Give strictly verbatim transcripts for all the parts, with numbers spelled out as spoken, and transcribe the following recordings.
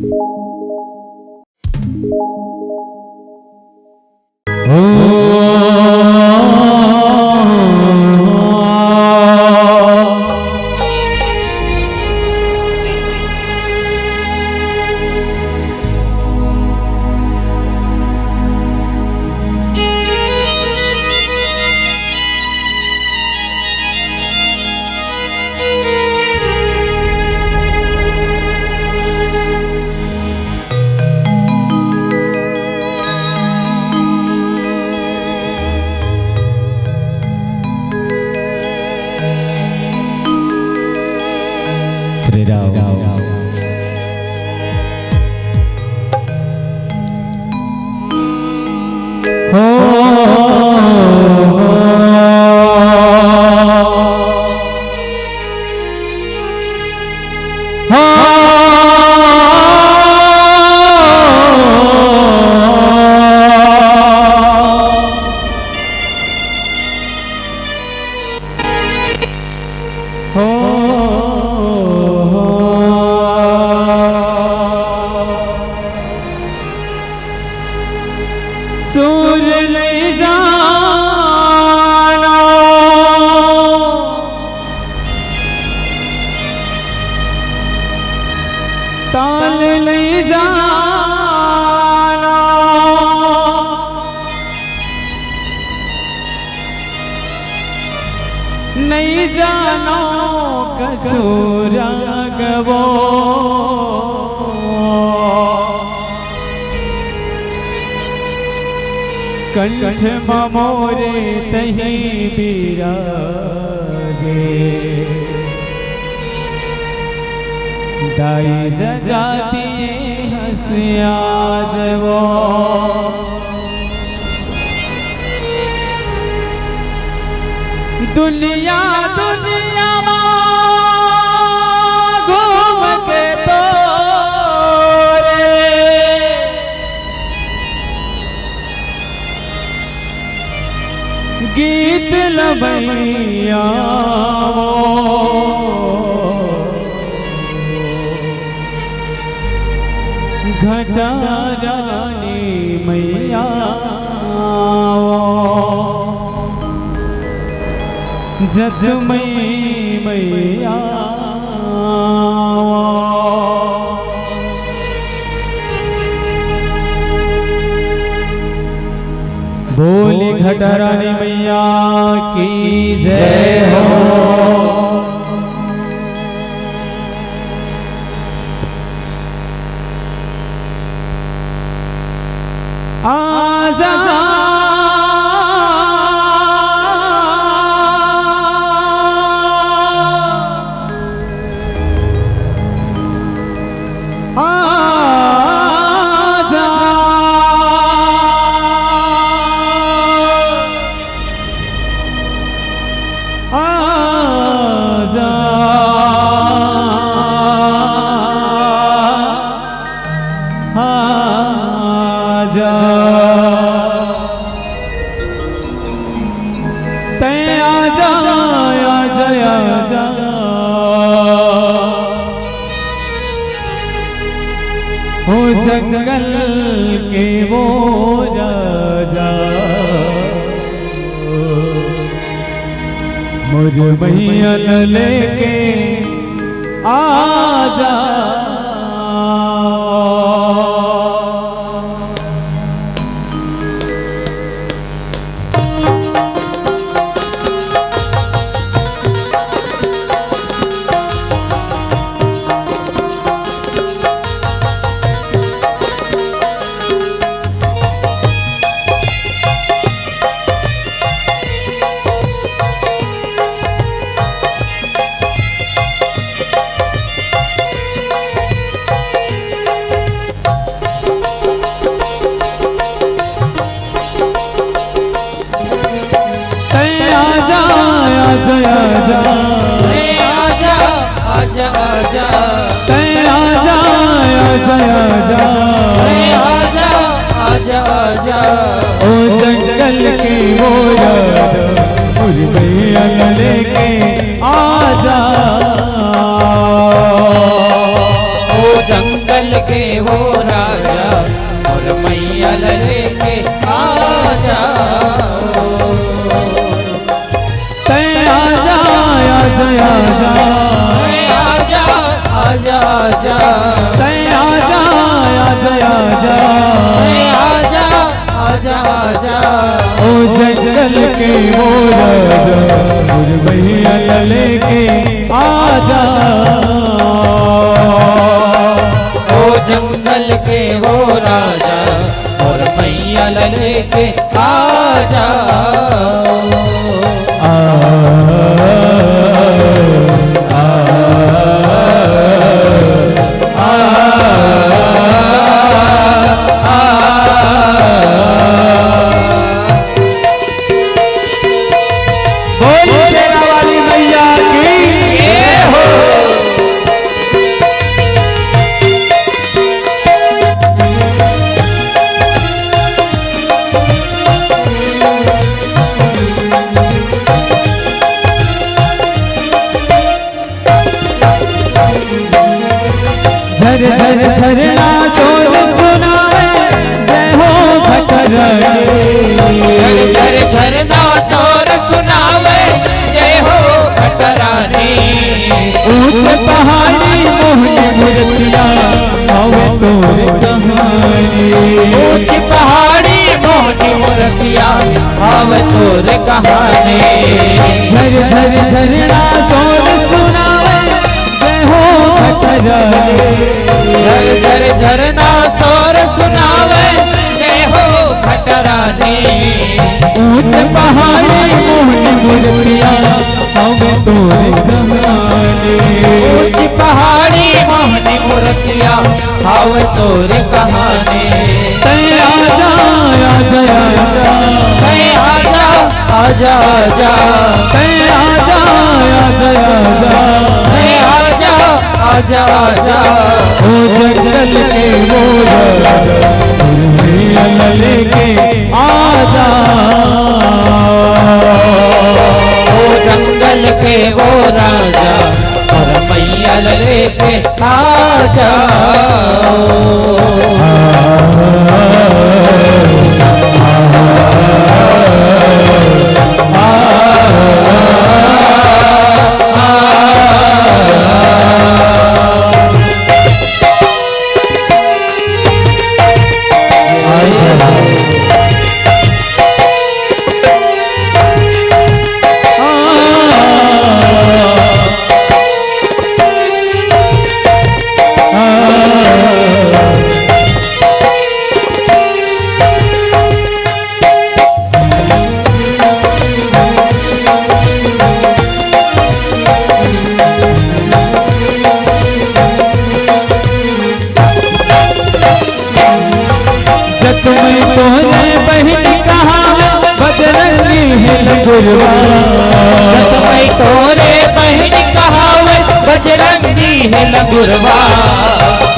श्री राम। हो। हो। सुर नइ जानो, ताल नइ जानो, नइ जानो कछु राग वो। कंठ म मोरे तहीं बिराजे। दाई जगा दिए हँस आज वो। दुनिया, दुनिया मा घूम के तोरे गीत लबैया वो। घटा रानी मैया वो, जसमई मैया वो। बोली घटा रानी मैया की जय हो। आजा, आजा, आजा, आजा। तैं आजा, आजा, आजा। ओ जंगल के वो राजा, मोर मैया ल लेके आजा। तैं आजा, आजा, आजा। तैं आजा, आजा, आजा। तैं आजा, आजा, आजा। तैं आजा, आजा, आजा। ओ जंगल के वो राजा, मोर मैया ल लेके आजा। ओ जंगल के वो राजा, मोर मैया ल लेके आ जा। तैं आजा, आजा, आजा। तैं आजा, आजा, आजा। तैं आजा, आजा, आजा। तैं आजा, आजा, आजा। ओ जंगल के वो राजा, मोर मैया ल लेके आजा। ओ जंगल के वो राजा, मोर मैया ल लेके आ जा। आ, आ, आ, आ, आ। बोल शेरा वाली मैया की। जय हो। झर झर झरना शोर सुनावे, जय हो खटर रानी। झर झर झरना शोर सुनावे, जय हो खटर रानी। ऊंच पहाड़ी मोहनी मूर्तिया, आवे तोर कहानी। ऊंच पहाड़ी मोहनी मूर्तिया, आवे तोर कहानी। झर झर झरना शोर सुनावे, जय हो खटर रानी। झर झर झरना शोर सुनावे, जय हो खटर रानी। ऊंच पहाड़ी मोहनी मूर्तिया, आवे तोर कहानी। ऊंच पहाड़ी मोहनी मूर्तिया, आवे तोर कहानी। तैं आजा, आजा, आजा। तैं आजा, आजा, आजा। तैं आजा, आजा, आजा। तैं आजा, आजा, आजा। ओ जंगल के वो राजा, मैया ल लेके आजा। ओ जंगल के वो राजा, मोर मैया ल लेके आ जा। जत मैं तोरे बहिन कहावे, बजरंगी हे लंगुरवा। जत मैं तोरे बहिन कहावे, बजरंगी हे लंगुरवा।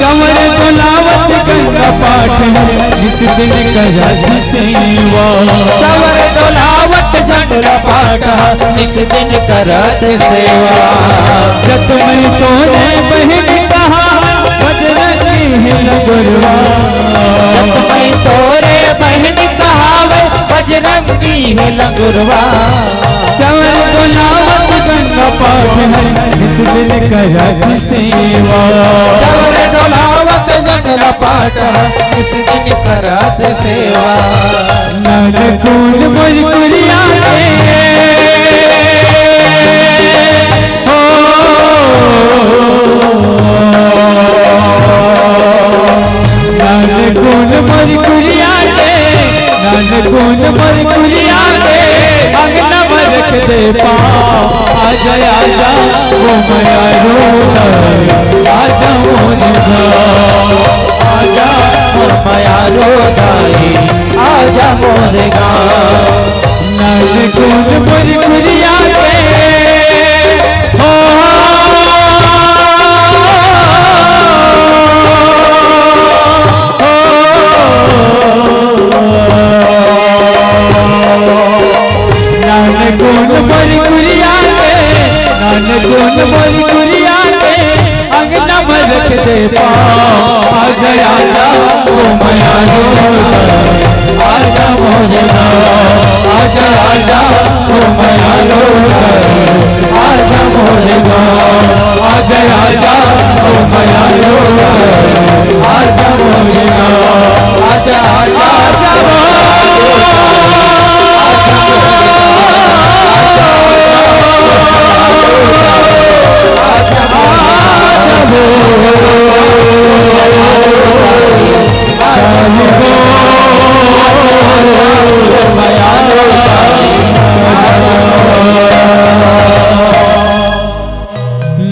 चंवर डोलावत गंगा पाठ हे, नित दिन करत सेवा। चंवर डोलावत गंगा पाठ हे, नित दिन करत सेवा। जत मैं तोरे बहिन कहावे, बजरंगी हे लंगुरवा। जत मैं तोरे बहिन कहावे, बजरंगी हे लंगुरवा। चंवर डोलावत गंगा पाठ हे, नित दिन करत सेवा। चंवर डोलावत गंगा पाठ हे, नित दिन करत सेवा। नानकुन मोर कुरिया के, हो, नानकुन मोर कुरिया के, नानकुन मोर कुरिया के, अंगना में रख दे पाँव। आजा, आजा, ओ मैया रो दाई, आजा मोर गाँव। आजा, ओ मैया रो दाई, आजा मोर गाँव। नानकुन मोर कुरिया के, हो, हो, हो। नानकुन मोर कुरिया के, नानकुन मोर कुरिया के, अंगना में रख दे पाँव। आजा ओ मयालो, आजा मोरे गाँव, आजा, आजा ओ मयालो, आजा मोरे गाँव, आजा, आजा ओ मयालो, आजा मोरे गाँव, आजा, आजा।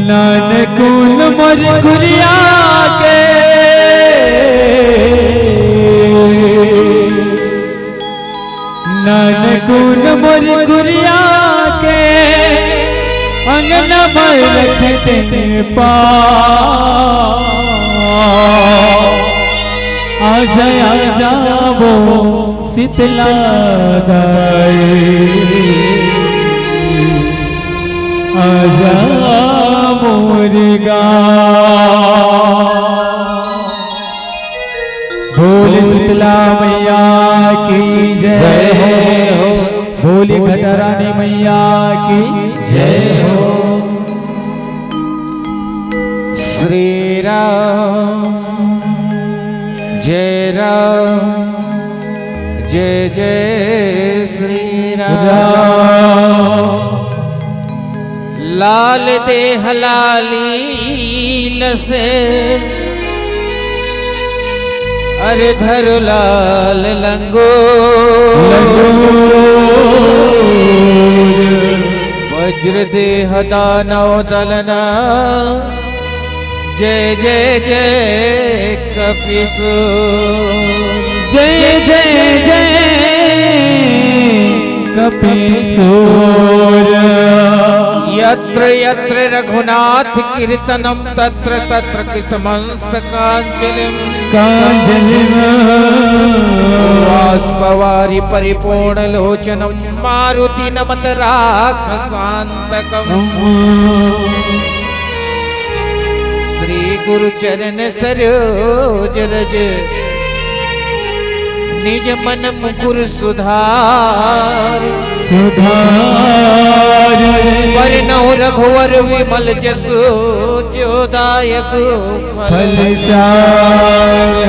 नानकुन मोर कुरिया के, नानकुन मोर कुरिया के, अंगना में रखते पा। आजा, आजा वो शीतला दाई, आजा मोर गाँव। बोल शीतला मैया की जय जय हो। हो। बोली घटारानी मैया की जय हो। श्री राम, जय राम, जय जय श्री राम। राम। लाल देह लाली लसे, अरे धर लाल लंगो। लंगो। वज्र देह दानव दलना, जय जय जय कपिसो। जय जय जय कपिसोर। यत्र यत्र रघुनाथ कीर्तनम तत्र तत्र कृतमस्तकांजलिम। कांजलिम। बाष्पवारि परिपूर्ण लोचनम मारुति नमत राक्षसांतकम। श्री गुरु चरण सरोज रज निज मन मुकुर सुधार। सुधार। बरनउँ रघुवर विमल जसु जो दायक फल फल चार।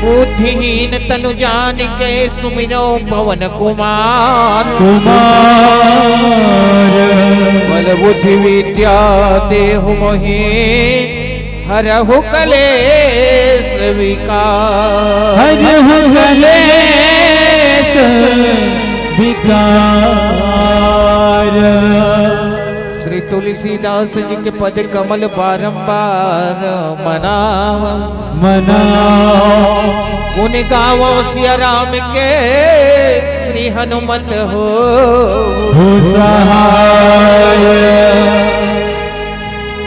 बुद्धिहीन तनु जानिके सुमिरौ पवन कुमार। कुमार। बल बुद्धि विद्या देहु मोहि हरहु कलेश विकार। हरहु कलेश विकार। श्री तुलसीदास जी के पद कमल बारंबार मनावा। मनावा। गुण गावो सिया राम के श्री हनुमत हो। हो सहाय।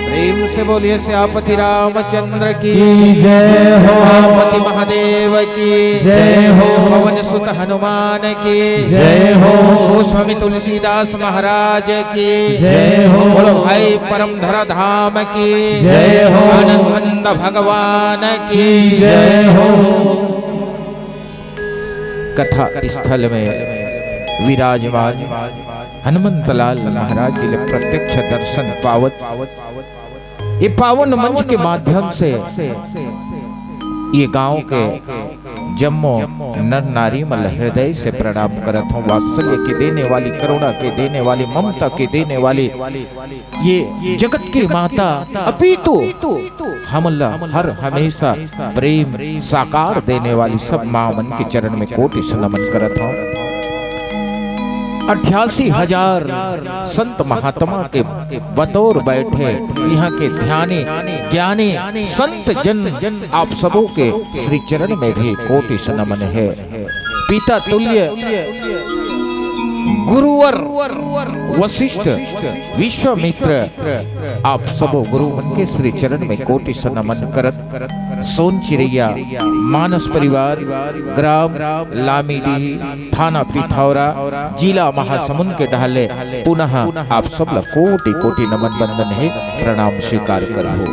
प्रेम से बोलिए सियापति रामचंद्र की की जय हो। उमापति महादेव की जय हो। पवन सुत हनुमान की जय हो। गोस्वामी तुलसीदास महाराज की जय हो। बोलो भाई परम धरा धाम की जय हो। आनंद भगवान की जय हो। कथा स्थल में विराजमान हनुमंतलाल महाराज जी ले प्रत्यक्ष दर्शन पावत ये पावन मंच के माध्यम से ये गांव के जम्मो नर नारी मन ल हृदय से प्रणाम करत हूँ। वात्सल्य के देने वाली, करुणा के देने वाली, ममता के देने वाली, ये जगत की माता, अपितु हमन ल हर हमेशा प्रेम साकार देने वाली सब माँ मन के चरण में कोटि से नमन करत हूँ। अट्ठासी हजार संत महात्मा के बतौर बैठे यहाँ के ध्यानी ज्ञानी संत जन आप सबों के श्री चरण में भी कोटि से नमन है। पिता तुल्य गुरुवर वशिष्ठ विश्वामित्र आप सबो गुरु मन के श्री चरण में कोटि से नमन करत सोन चिरैया मानस परिवार ग्राम लामीडीह थाना पिथौरा जिला महासमुंद के डहले पुनः आप सब ला कोटि कोटि नमन बंदन हे प्रणाम स्वीकार करहु।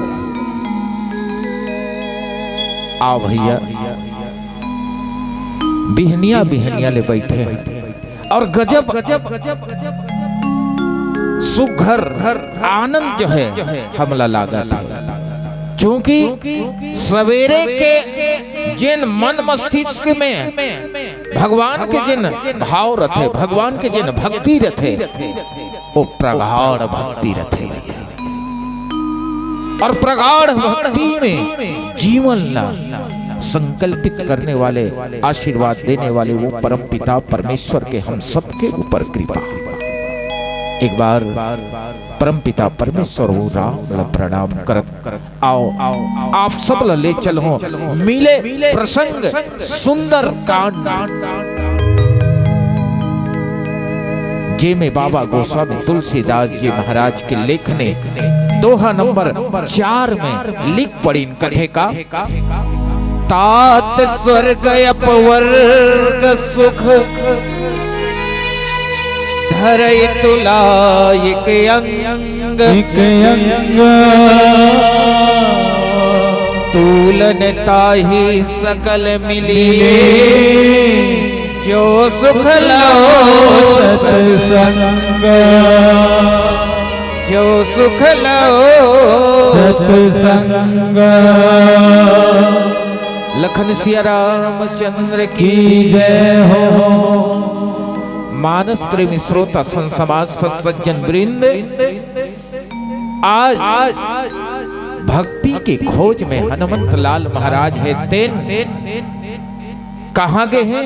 आ भैया, बिहनिया बिहनिया ले बैठे हैं और गजब सुघर आनंद जो है हमला लागत है, क्योंकि सवेरे के जिन मन मस्तिष्क में भगवान के जिन भाव रथे, भगवान के जिन भक्ति रथे, वो प्रगाढ़ भक्ति रथे भैया। और प्रगाढ़ भक्ति में जीवन ला संकल्पित करने वाले, आशीर्वाद देने वाले वो परम पिता परमेश्वर के हम सबके ऊपर कृपा हो। एक बार परम पिता परमेश्वर वो राम ला प्रणाम करत आओ, आप सब ला ले चलहूं मिले प्रसंग सुंदर कांड, जेमे बाबा गोस्वामी तुलसीदास जी महाराज के लेखनी दोहा नंबर चार में लिख पड़िन कथे का, तात स्वर्ग अपवर्ग सुख धरई तुला एक अंग। एक अंग। तूलन ताहि सकल मिली, जो सुख लो सत्संग। जो सुख लो सत्संग। लखन सिया रामचंद्र की जय हो। मानस प्रेमी श्रोता संत समाज सत सज्जन वृंद, आज भक्ति के खोज में हनुमंत लाल महाराज हे तेन कहाँ गे हे?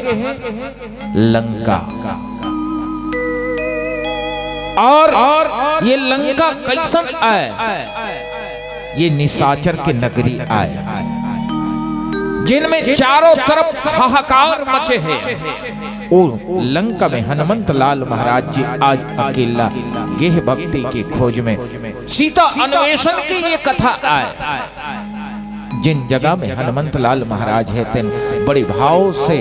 लंका। और ये लंका कैसन आय? ये निशाचर के नगरी आय, जिनमें चारों तरफ हाहाकार मचे हे। ओ लंका में हनुमंत लाल महाराज जी आज अकेला गे हे भक्ति के खोज में। सीता अन्वेषण की ये कथा आय, जिन जगह में हनुमंत लाल महाराज हे, तेन बड़े भाव से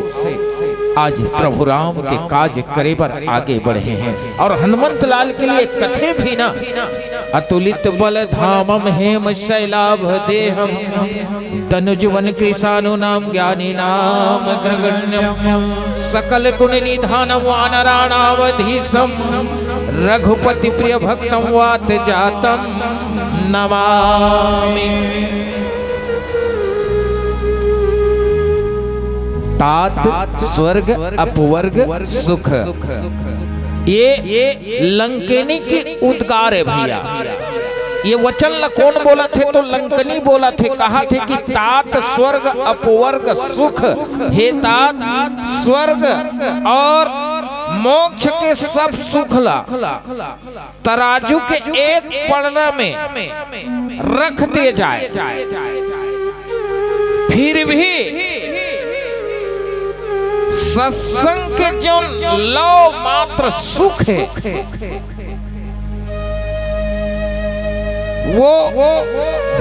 आज प्रभु राम के काज करे बर आगे बढ़े हैं। और हनुमंत लाल के लिए कथे भी ना, अतुलित बल धामम हेम शैलाभ देहम, तनुज वन कृशानु नाम ज्ञानी नाम अग्रगण्यम, सकल गुण निधानम वानराणावधीशम, रघुपति प्रिय भक्तम वात जातम नमामि। तात स्वर्ग अपवर्ग सुख, ये लंकेनी के उद्गार हे भैया। ये वचन ला कोन बोलत हे? तो लंकेनी बोलत हे, कहत हे कि तात स्वर्ग अपवर्ग सुख, हे तात स्वर्ग और मोक्ष के सब सुख ला तराजू के एक पलड़ा में रख दिए जाए, फिर भी सत्संग के जो लौ मात्र सुख हे, वो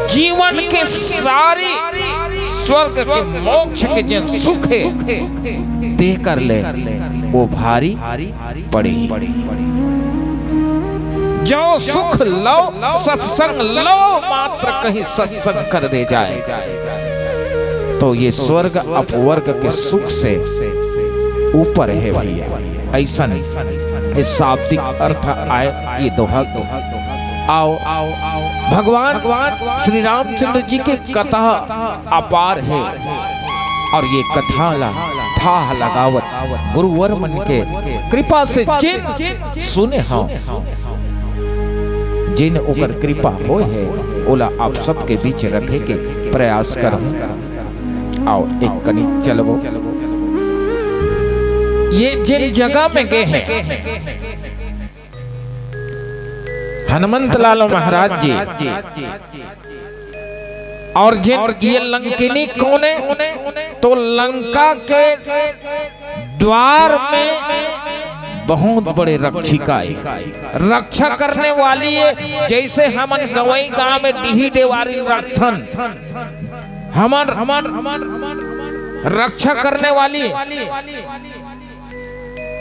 जीवन के सारी स्वर्ग के मोक्ष के जो सुख हे, ते कर ले, वो भारी पड़ही। जो सुख लौ सत्संग लौ मात्र कहीं सत्संग कर दे जाए, तो ये स्वर्ग अपवर्ग के सुख से ऊपर हे भैया। अइसन ये शाब्दिक अर्थ आय ये दोहा के। आओ, भगवान श्री रामचंद्र जी के कथा अपार हे। और ये कथा ला थाह लगावत गुरुवर मन के कृपा से जिन सुने हव, जिन ओकर कृपा होय हे, ओला आप सबके बीच रखे के प्रयास करहूं। आओ, एक कनिक चलबो। ये जिन जगह में गे हे हनुमंत लाल महाराज जी, और जिन ये लंकिनी कोन हे, तो लंका के द्वार में बहुत बड़े रक्षिका हे, रक्षा करने वाली हे। जैसे हमन गंवई गांव में डीही देवारी रखथन, हमन रक्षा करने वाली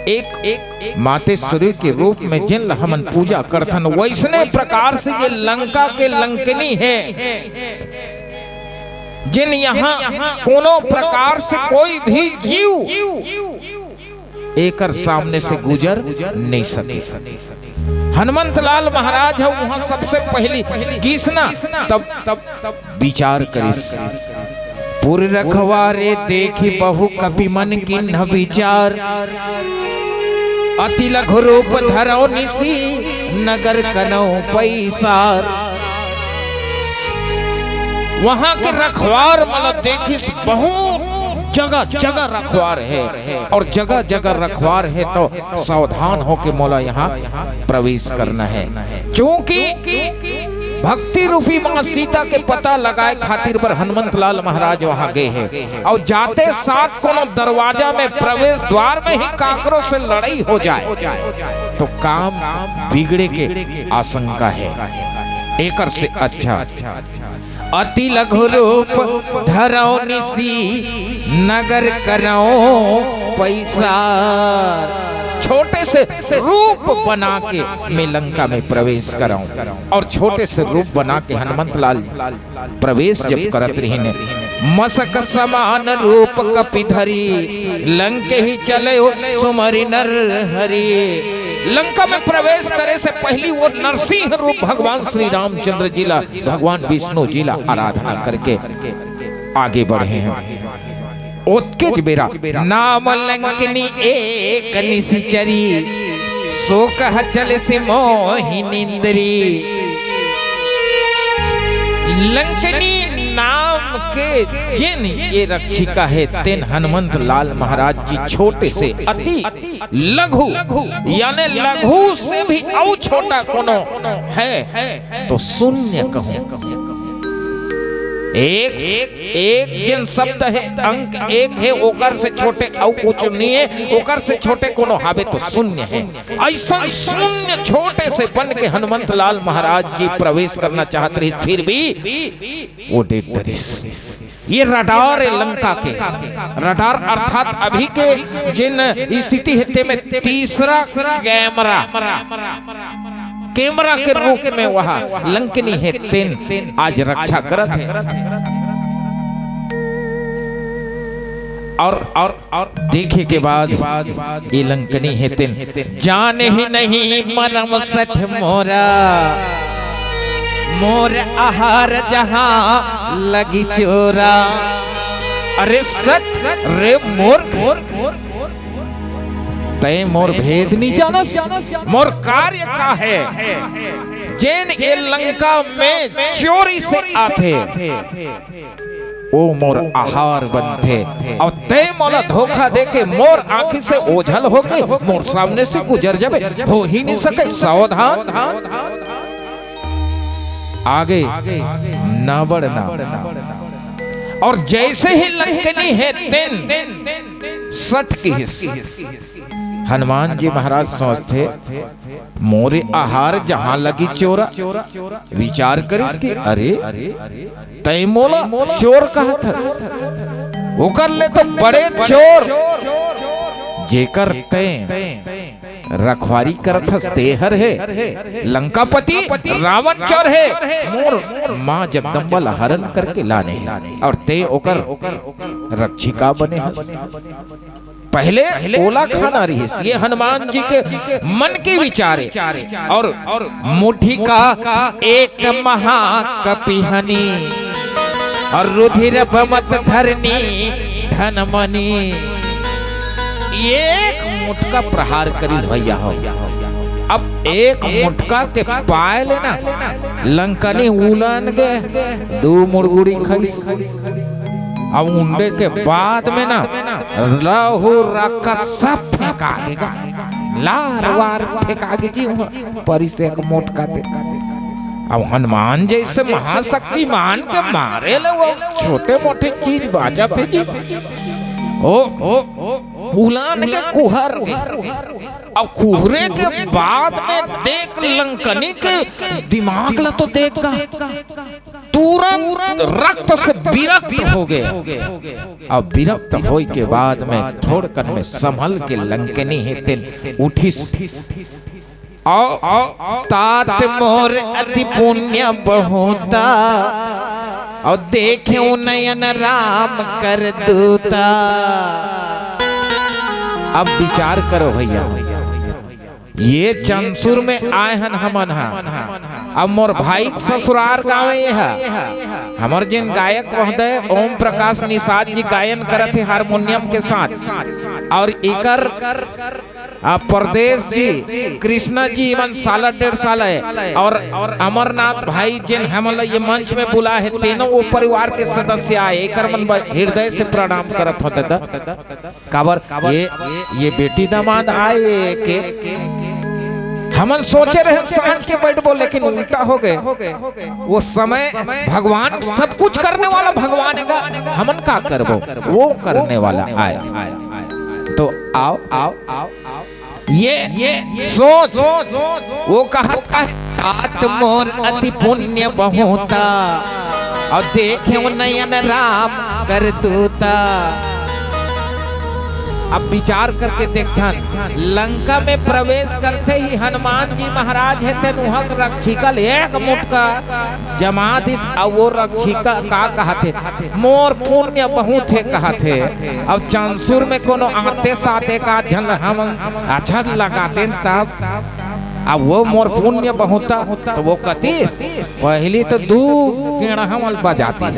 एक मातेश्वरी के रूप में जिन ला हमन पूजा करथन, वैसने प्रकार से ये लंका के लंकिनी हे। जिन यहाँ कोनो प्रकार से कोई भी जीव एकर सामने से गुजर नहीं सके। हनुमंत लाल महाराज ह उहाँ सबसे पहिली गिसना तब विचार करिस। पुर रखवारे देखि बहु कपि मन कीन्ह विचार, अति लघु रूप धरौ निसि नगर करौ पैसार। वहाँ के रखवार मन ल देखिस, बहुत जगह जगह रखवार हे, अउ जगह जगह रखवार हे तो सावधान होके मोला यहाँ प्रवेश करना हे, क्योंकि भक्ति रूपी माँ सीता के पता लगाए खातिर बर हनुमंत लाल महाराज वहाँ गे हे। अउ जाते साथ कोनो दरवाजा में, प्रवेश द्वार में ही काकरो से लड़ाई हो जाए तो काम बिगड़े के आशंका हे। एकर से अच्छा अति लघु रूप धरौ निसि नगर करौ पैसार। छोटे से रूप बना के मैं लंका में प्रवेश करौ, अउ छोटे से रूप बना के हनुमंत लाल प्रवेश जब करत रहिन, मसक समान रूप कपि धरि लंकेहि चलयो सुमरि नर हरि। लंका में प्रवेश करे से पहिली वो नरसिंह रूप भगवान श्री रामचंद्र जी ला, भगवान विष्णु जी ला आराधना करके आगे बढ़े हे। ओतकेच बेरा नाम लंकिनी एक निसिचरी, सो कह चलिसि मोहि निंदरी। लंकिनी नाम के जेन ये रक्षिका हे, तेन हनुमंत लाल महाराज जी छोटे से अति लघु, यानी लघु से भी अउ छोटा कोनो हे तो शून्य कहूं। एक, एक जेन शब्द हे, अंक एक हे, ओकर से छोटे अउ कुछ नहीं हे, ओकर से छोटे कोनो हावे तो शून्य हे। अइसन शून्य छोटे से बन के हनुमंत लाल महाराज जी प्रवेश करना चाहत रहिस, फिर भी वो डेग डरिस। ये रडार हे लंका के। रडार अर्थात अभी के जेन स्थिति हे, तेमे तीसरा कैमरा, कैमरा के रूप में वह लंकिनी हे, तेन आज रक्षा करत हे। अउ, अउ देखे के बाद ये लंकिनी हे, तेन जानहि नहीं मरम सठ मोरा, मोर आहार जहां लगि चोरा। अरे सठ रे मूर्ख, तैं मोर भेद नहीं जानस, मोर कार्य का हे, जेन ये लंका में चोरी से आथे। ओ मोर आहार बनथे, अउ तैं मोला धोखा देके मोर आँखी से ओझल होके मोर सामने से गुजर जाबे, हो ही नहीं सके। सावधान, आगे ना बढ़ना। अउ जैसे ही लंकिनी हे तेन सठ किहिस। हनुमान जी महाराज सोचथे, मोरे आहार जहां लगि चोरा। विचार करिस कि अरे, तैं मोला चोर कहत हस, ओकर ले तो बड़े चोर जेकर तैं रखवारी करत हस, ते हर हे लंकापति, रावण चोर हे, मोर माँ जगदम्बा ला हरण करके लाने हे, अउ तैं ओकर रक्षिका बने हस। पहले ओला खाना रहिस, ये हनुमान जी के मन के विचार हे। अउ मुठिका एक महाकपिहनि, अउ रुधिर बमत धरनी धनमनि। एक मुटका प्रहार करिस भैया हो। अब एक मुटका के पाय ले ना लंकनी उलन गे, दू मुड़गुड़ी खइस। अब उंडे के बाद में ना लहू रकत सब फेंका गे गा, लार वार फेंका गे जी, वहाँ परिस एक मोटका ते। अब हनुमान जैसे महाशक्तिमान के मारे ले वो छोटे मोटे चीज बाँचत हे जी। ओ, ओ, उलन के कुहर गे। अब कुहरे के बाद में देख लंकनी के दिमाग ला तो देख गा। तुरंत रक्त से विरक्त हो गे। अब विरक्त होय के बाद में थोड़कन में संभल के लंकनी हे तेन उठिस। अउ तात मोर अति पुण्य बहुता, अउ देखेंव नयन राम कर दूता। अब विचार करो भइया, ये चंसुर में आए हन हमन हा, अब मोर भाई के ससुरार गाँव ये हा। हमर जेन गायक महोदय ओम प्रकाश निषाद जी गायन करत हे हारमोनियम के साथ, अउ एकर आ, परदेश जी, कृष्णा जी, इमन साला डेढ़ साल हे, अउ अमरनाथ भाई जेन हमन ला ये मंच में बुलाए हे, तेनो वो परिवार के सदस्य आए, एकर मन बर हृदय से प्रणाम करत हों दादा। काबर ये, ये बेटी दामाद आए के हमन सोचे रहेन साँझ के बैठबो, लेकिन उल्टा हो गे। वो समय भगवान, सब कुछ करने वाला भगवान हे गा, हमन का करबो, वो करने वाला आए। तो आओ, आओ, आओ, आओ। ये सोच, वो कहत हे, "तात मोर अति पुण्य बहुता, अउ देखेंव नयन राम कर दूता।" अब विचार करके देखथन, लंका में प्रवेश करते ही हनुमान जी महाराज हे तेन उहाँ के रक्षिका ल एक मुटका जमा दिस, अउ वो रक्षिका का कहत हे, "मोर पुण्य बहुत हे," कहत हे। अब चंसुर में कोनो आते साते का झन हमन अच्छा लगातेन तब, अब वो मोर पुण्य बहुता, तो वो कतिस, पहली तो दू गेंड़ा हमन बजातिस।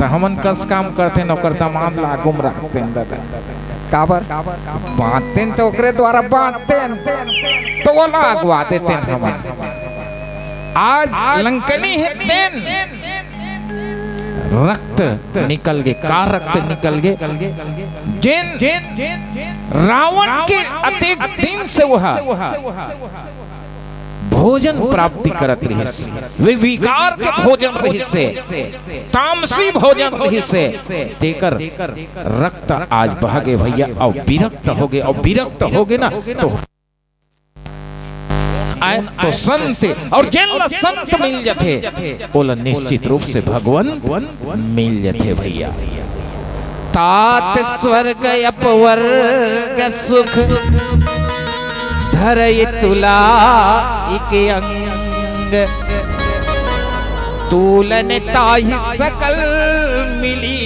तो हमन कस काम करतेन, ओकर दामाद ला आगू में रखतेन दादा। काबर? बांधतेन तो ओकरे द्वारा बांधतेन, तो वो ला अगवा देतेन हमन। आज लंकनी हे तेन रक्त निकल गे, का रक्त निकल गे? जेन रावण के अतेक दिन से वह भोजन प्राप्ति करत रहिस, वे विकार के भोजन रहिस हे, तामसी भोजन रहिस हे, तेकर रक्त आज बह गे भइया, अउ विरक्त हो गे, अउ विरक्त हो गे ना तो आए तो संत, अउ जेन ला संत मिल जथे, ओला निश्चित रूप से भगवंत मिल जथे भइया। तात स्वर्ग अपवर्ग सुख, धरई तुला इक अंग। तूल न ताहि सकल मिली,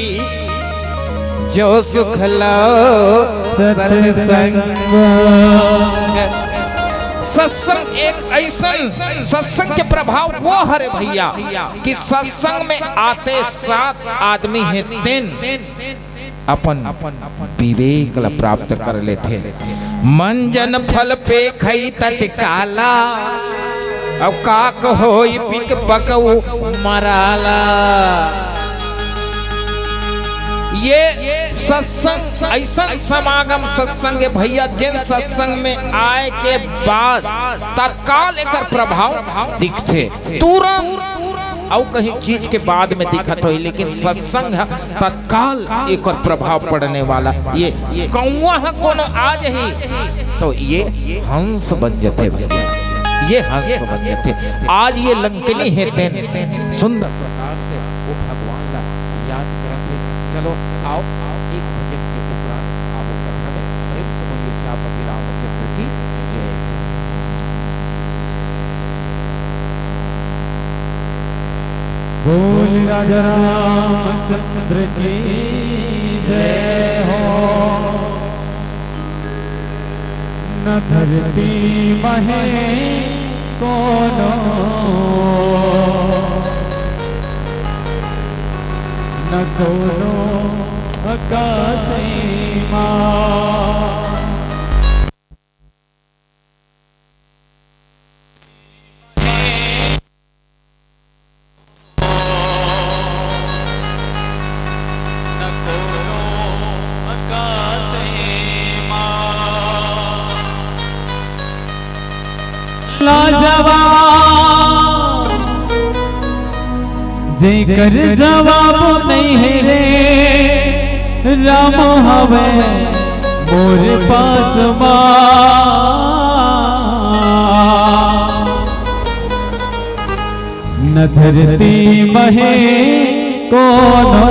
जो सुख लव सत्संग। सत्संग। सत्संग एक अइसन, सत्संग के प्रभाव वो हरे भइया कि सत्संग में आते साथ आदमी हे तेन अपन विवेक ला प्राप्त कर लेथे। मन जन फल पेखई तत्काला, अउ काक होई पिक पकऊ मराला। ये सत्संग अइसन समागम सत्संग हे भइया, जेन सत्संग में आए के बाद तत्काल एकर प्रभाव दिखथे, तुरंत। अउ कहीं चीज के बाद में दिखत होही, लेकिन सत्संग ह तत्काल एकर प्रभाव पड़ने वाला। ये कौआ ह कोनो आ जही तो ये हंस बन जथे भइया, ये हंस बन जथे। आज ये लंकनी हे तेन सुंदर प्रकार से वो भगवान ला याद करत हे। चलो आओ, एक भजन के उपरांत आबो कथा में। प्रेम से बोलिए श्यामपति रामचंद्र की जय। बोल राजा रामचंद्र की जय हो। न धरती महे कोनो, न कोनो आकाशे मा। लाजवाब, जेकर जवाब नइ हे रे, राम हवय मोर पास मा। न धरती महे कोनो,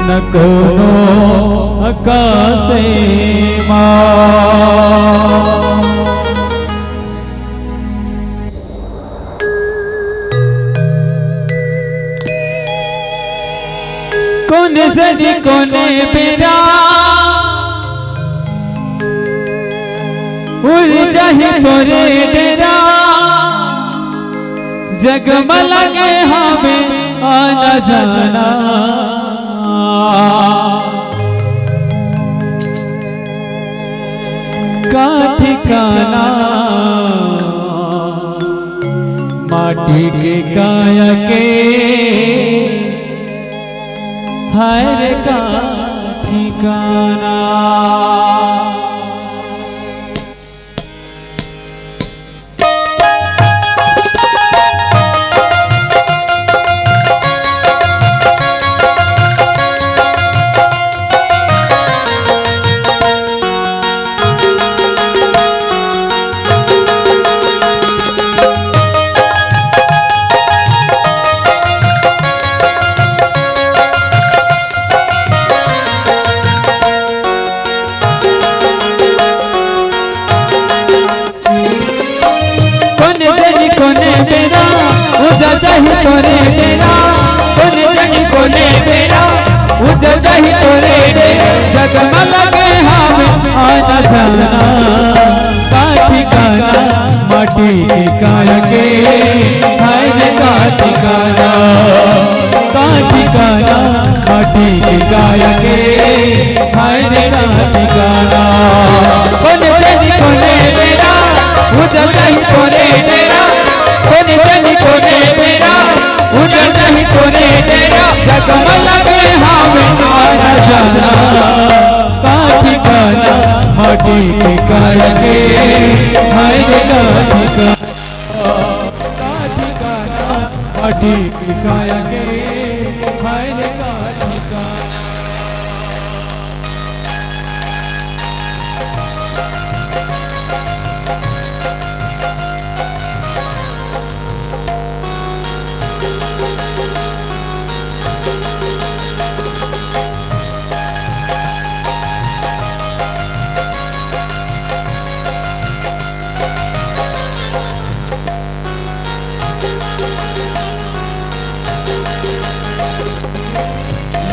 न कोनो आकाशे मा। कोन जनी कोने बेरा उड़ जाही तोरे डेरा, जग म लगे हवे आना जाना। का ठिकाना माटी के काया के, हाय रे का ठिकाना। कोने जनी कोने बेरा उड़ जाही तोरे डेरा, कोने जनी कोने बेरा उड़ जाही तोरे डेरा, जग म लगे हवे आना जाना। का ठिकाना माटी के काया के, हाय रे का ठिकाना। का ठिकाना माटी के काया के, हाय रे का ठिकाना। कोने जनी कोने बेरा उड़ जाही तोरे डेरा, कोने जनी कोने बेरा उड़ जाही तोरे डेरा, जग म लगे हवे आना जाना। का ठिकाना माटी के काया के, हाय रे का ठिकाना। का ठिकाना माटी के काया के, हाय रे का ठिकाना।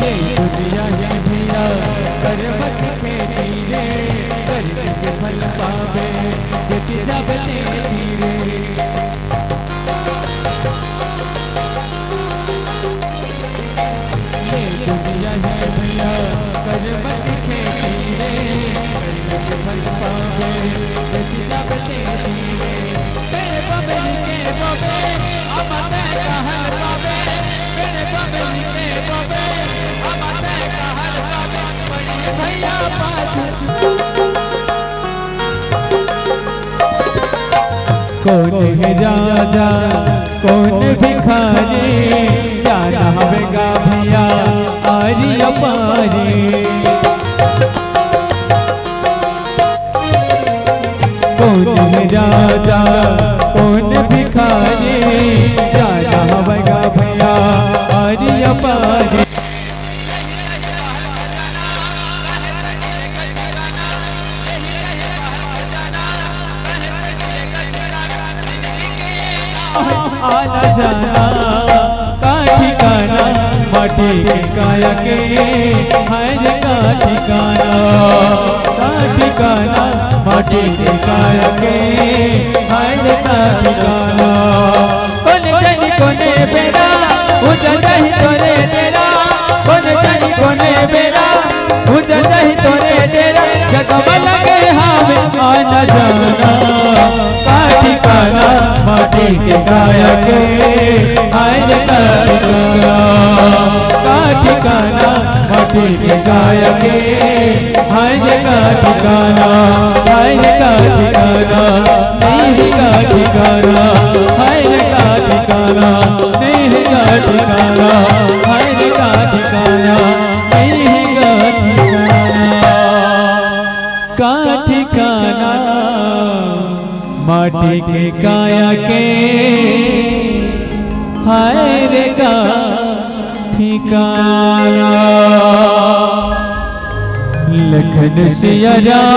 ये दुनिया है भैया, पर्वत खेती रे, कर्म के फल पावे, बेटी जाबे तेरी रे। ये दुनिया है भैया, कर्म की खेती रे, कर्म के फल पावे, बेटी जाबे तेरी रे। तेरे बबे के बबे, अब ते कहल बबे, तेरे बबे के बबे, अब ते कहल बबे, बड़ी भैया बात। कोन हे राजा, कोन भिखारी, जाना हवे गा भैया, आरी अपारी। कोन हे राजा, कोन भिखारी, जाना हवे गा भैया, आरी अपारी। आना जाना का ठिकाना, माटी के काया के, हाय रे का ठिकाना। का ठिकाना, माटी के काया के, हाय रे का ठिकाना। कोन जनी कोने बेरा उड़ जाही तोरे डेरा, कोन जनी कोने बेरा उड़ जाही तोरे डेरा, जग म लगे हवे आना जाना। का ठिकाना माटी के काया के, हाय रे का ठिकाना। का ठिकाना माटी के काया के, हाय रे का ठिकाना, हाय रे का ठिकाना, नहीं हे का ठिकाना, हाय रे का ठिकाना, नहीं हे का ठिकाना, हाय रे का ठिकाना, नहीं हे का ठिकाना। का ठिकाना माटी के काया के, हाय रे का ठिकाना। लखन सिया राम,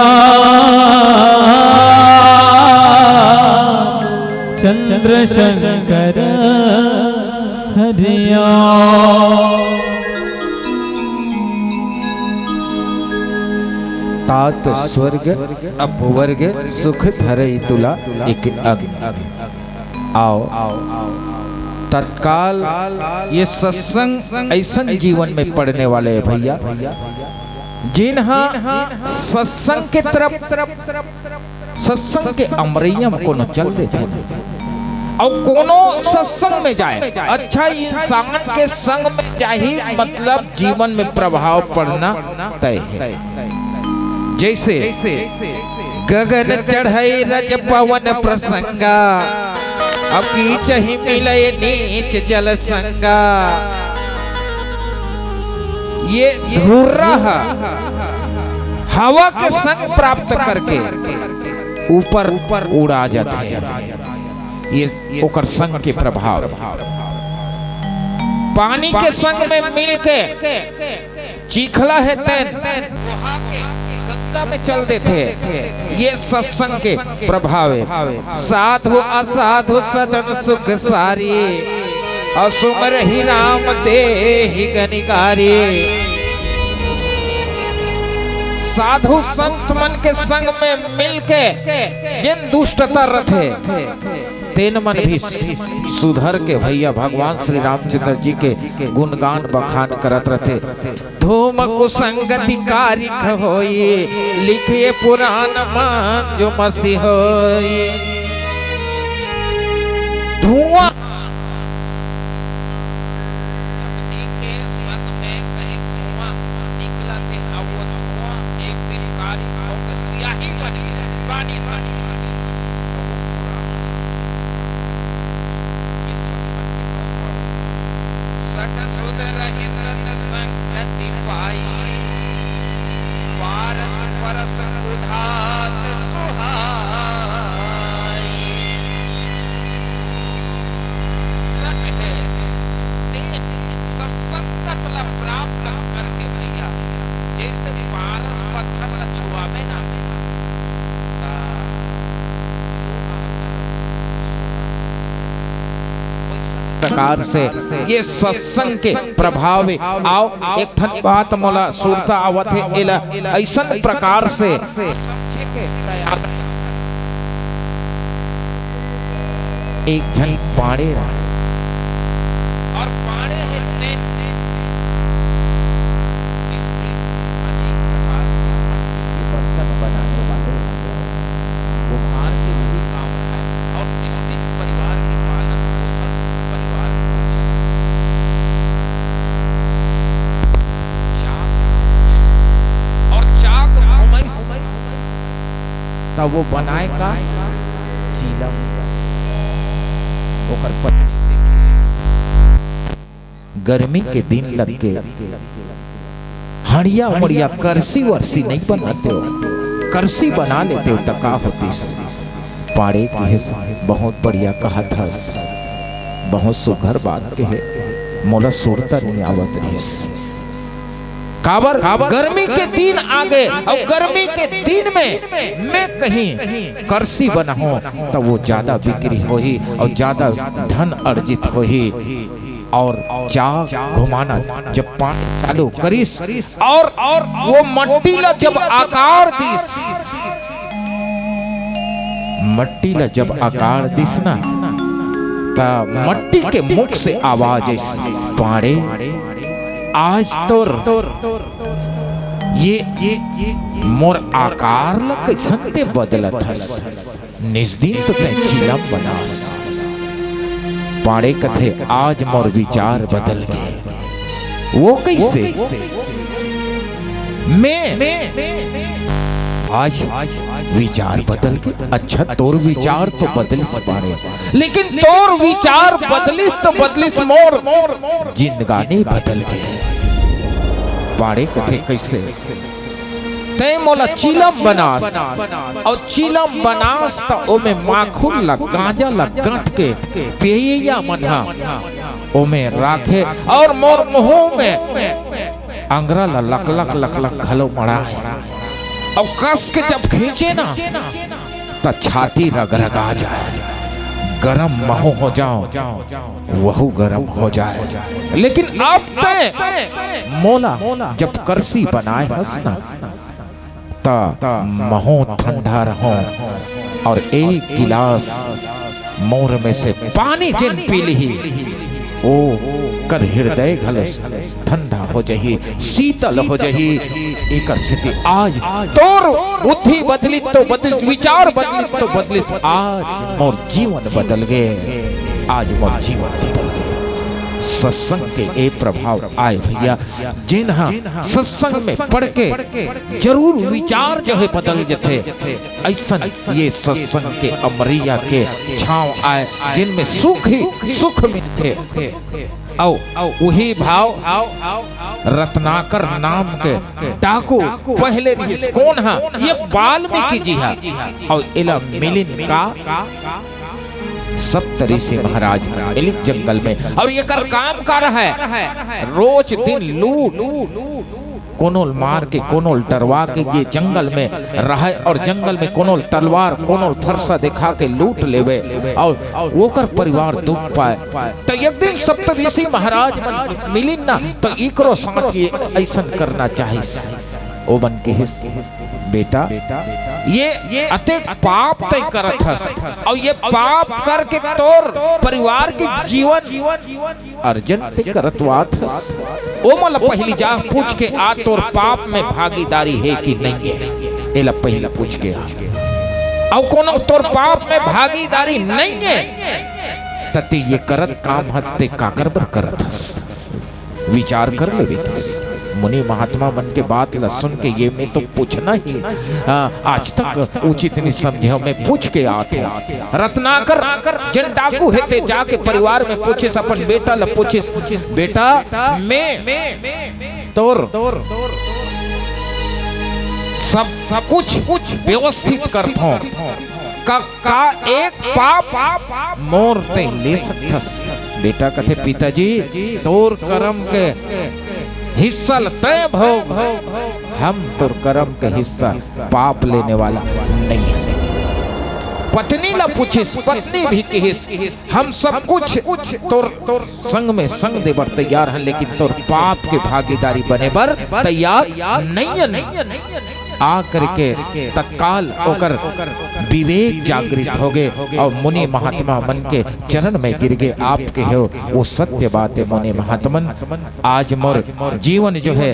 चंद्र शंकर हरिया। तात स्वर्ग अपवर्ग सुख धरई तुला एक अंग। आओ, तत्काल ये सत्संग अइसन जीवन में पड़ने वाले हे भैया, जिन हा सत्संग के तरफ, सत्संग के अमरैया म कोनो चल देथे ना, अउ कोनो सत्संग में जाए, अच्छा इंसान के संग में जाही, मतलब जीवन में प्रभाव पड़ना तय हे। जैसे गगन चढ़ई रज पवन प्रसंगा, अब कीचही मिलय नीच जल संगा। ये धुर्रा ह हवा के संग प्राप्त करके ऊपर उड़ा जाथे। ये ओकर संग के प्रभाव हे। पानी के संग में मिलके चिखला हे तेन, बोहा के गंगा में चल देथे। ये सत्संग के प्रभाव हे। साधु असाधु सदन सुख सारी, अउ सुमरहि राम देहि गनिकारी। साधु संत मन के संग में मिलके जेन दुष्टता रथे, तेन मन भी सुधर के भैया भगवान श्री रामचंद्र जी के गुणगान बखान करत रथे। धूम कुसंगति कारिख होई, लिखे पुराण मंजुमसि होई। धुआं अग्नि के संग में कहीं धुआं निकलथे, अउ वो धुआं एक दिन कारिख होके सियाही बन के पानी संग मिलथे, अउ वो पुराण ये सत्संग के प्रभाव। सठ सुध रही सत संगति पाई, पारस परस कुधात सुहाई। सत हे, तेन सत्संगत ला प्राप्त करके भैया, जैसे पारस पत्थर ला छुआवे ना, ता लोहा प्रकार से ये सत्संग के प्रभाव हे। आओ, एक ठन बात मोला सुरता आवत हे, एला अइसन प्रकार से एक झन पाड़े रहे। और पाड़े हे तेन स्त्री अनेक प्रकार के बर्तन बनाने वाले कुम्हार के वही काम है और निस्तिन परिवार के पालन पोषण, परिवार को चलाना। चाक और चाक घुमई, तब वो बनाए का चीलम ओकर पत्नी देखिस। गर्मी के दिन लग के हड़िया उमड़िया करसी वरसी नइ बनातेव, करसी बना लेतेव त का होतिस? पाड़े किहिस, "बहुत बढ़िया कहत हस, बहुत सुघर बात कहे, मोला सुरता नइ आवत रिहिस।" काबर? गर्मी के दिन आगे, अउ गर्मी के दिन में मैं कहीं करसी बनाहूं, त वो जादा बिक्री होही अउ जादा धन अर्जित होही। और चाक घुमाना जब पाड़े चालू करिस और वो मट्टी ला जब आकार दिस, मट्टी ला जब आकार दिस ना, त मट्टी के मुख से आवाज आइस, "पाड़े, आज तोर ये मोर आकार ला कइसन ते बदलत हस?" निस्दिन तो तैं चिलम बनास। पाड़े कथे, "आज मोर विचार बदल गे।" वो कइसे? मैं आज विचार बदल गे? अच्छा, तोर विचार तो बदलिस पाड़े, लेकिन तोर विचार बदलिस तो बदलिस, मोर जिंदगानी बदल गे। पाड़े कथे, "कइसे?" तैं मोला चिलम बनास, अउ चिलम बनास त ओमे माखुर ल, गांजा ल गंठ के पियइया मन ह ओमे राखे, अउ मोर मुंह में अंगरा ल लकलक लकलक घलो मड़ाए, अउ कस के जब खींचे ना, त छाती रगरगा जाए, गरम महू हो जाओ, वहू गरम हो जाए। लेकिन अब तैं मोला जब करसी बनाए हस ना, त महूं ठंडा रहूं, और एक गिलास मोर में से पानी जेन पी लिही, ओ कर हृदय घलो ठंडा हो जही, शीतल हो जही। एकर सेती आज तोर बुद्धि बदलित तो बदलित, विचार बदलित तो बदलित, आज मोर जीवन बदल गे, आज मोर जीवन बदल गे। सत्संग के ए प्रभाव आय भैया, जेन ह सत्संग में पढ़ के जरूर विचार जो है बदल जथे। अइसन ये सत्संग के अमरिया के छांव आय, जिनमें सुख ही सुख मिलथे। अउ उही भाव रत्नाकर नाम के डाकू पहले रिहिस। कोन ह? ये वाल्मीकि जी ह। अउ एला मिलिन का? सप्त ऋषि महाराज मन मिलिन जंगल में। अउ एकर काम का रहय? रोज दिन लूट, कोनो ल मार के, कोनो ल डरवा के ये जंगल में रहय, अउ जंगल में कोनो ल तलवार, कोनो ल फरसा दिखा के लूट लेवे, अउ ओकर परिवार दुख पाय। त एक दिन सप्त ऋषि महाराज मन मिलिन ना, त इकरो साथ ये अइसन करना चाहिस। ओ मन किहिस, "बेटा, ये अतेक पाप तंय करत हस, अउ ये पाप करके तोर परिवार के जीवन अर्जन तंय करत आत हस। ओ मन ल पहिली जा पूछ के आ, तोर पाप में भागीदारी हे कि नइये, एला पहिली पूछ के आ। अउ कोनो तोर पाप में भागीदारी नइये, त तंय ये करत काम हस, तंय काकर बर करत हस?" विचार कर लेवे कहिस। मुनि महात्मा मन के बात ल सुन के ये में तो पूछना ही, हाँ, आज तक उचित नइ समझे हों, मैं पूछ के आत हों। रत्नाकर जेन डाकू हे ते जाके परिवार में पूछिस, अपन बेटा ल पूछिस, "बेटा, मैं तोर सब कुछ व्यवस्थित करत हों, का, का एक पाप मोर तंय ले सकथस?" बेटा कथे, "पिताजी, तोर करम के हिस्सा ल तंय भोग, हम तोर करम के हिस्सा पाप लेने वाला नइ हन।" पत्नी ला पूछिस, पत्नी भी किहिस, "हम सब कुछ तोर संग में संग दे बर तैयार हन, लेकिन तोर पाप के भागीदारी बने बर तैयार नइ हन।" आ करके तत्काल ओकर विवेक जागृत होगे अउ मुनि महात्मा मन के चरण में गिर गे। आप कहे हो, वो सत्य बात हे मुनि महात्मन। आज मोर जीवन जो हे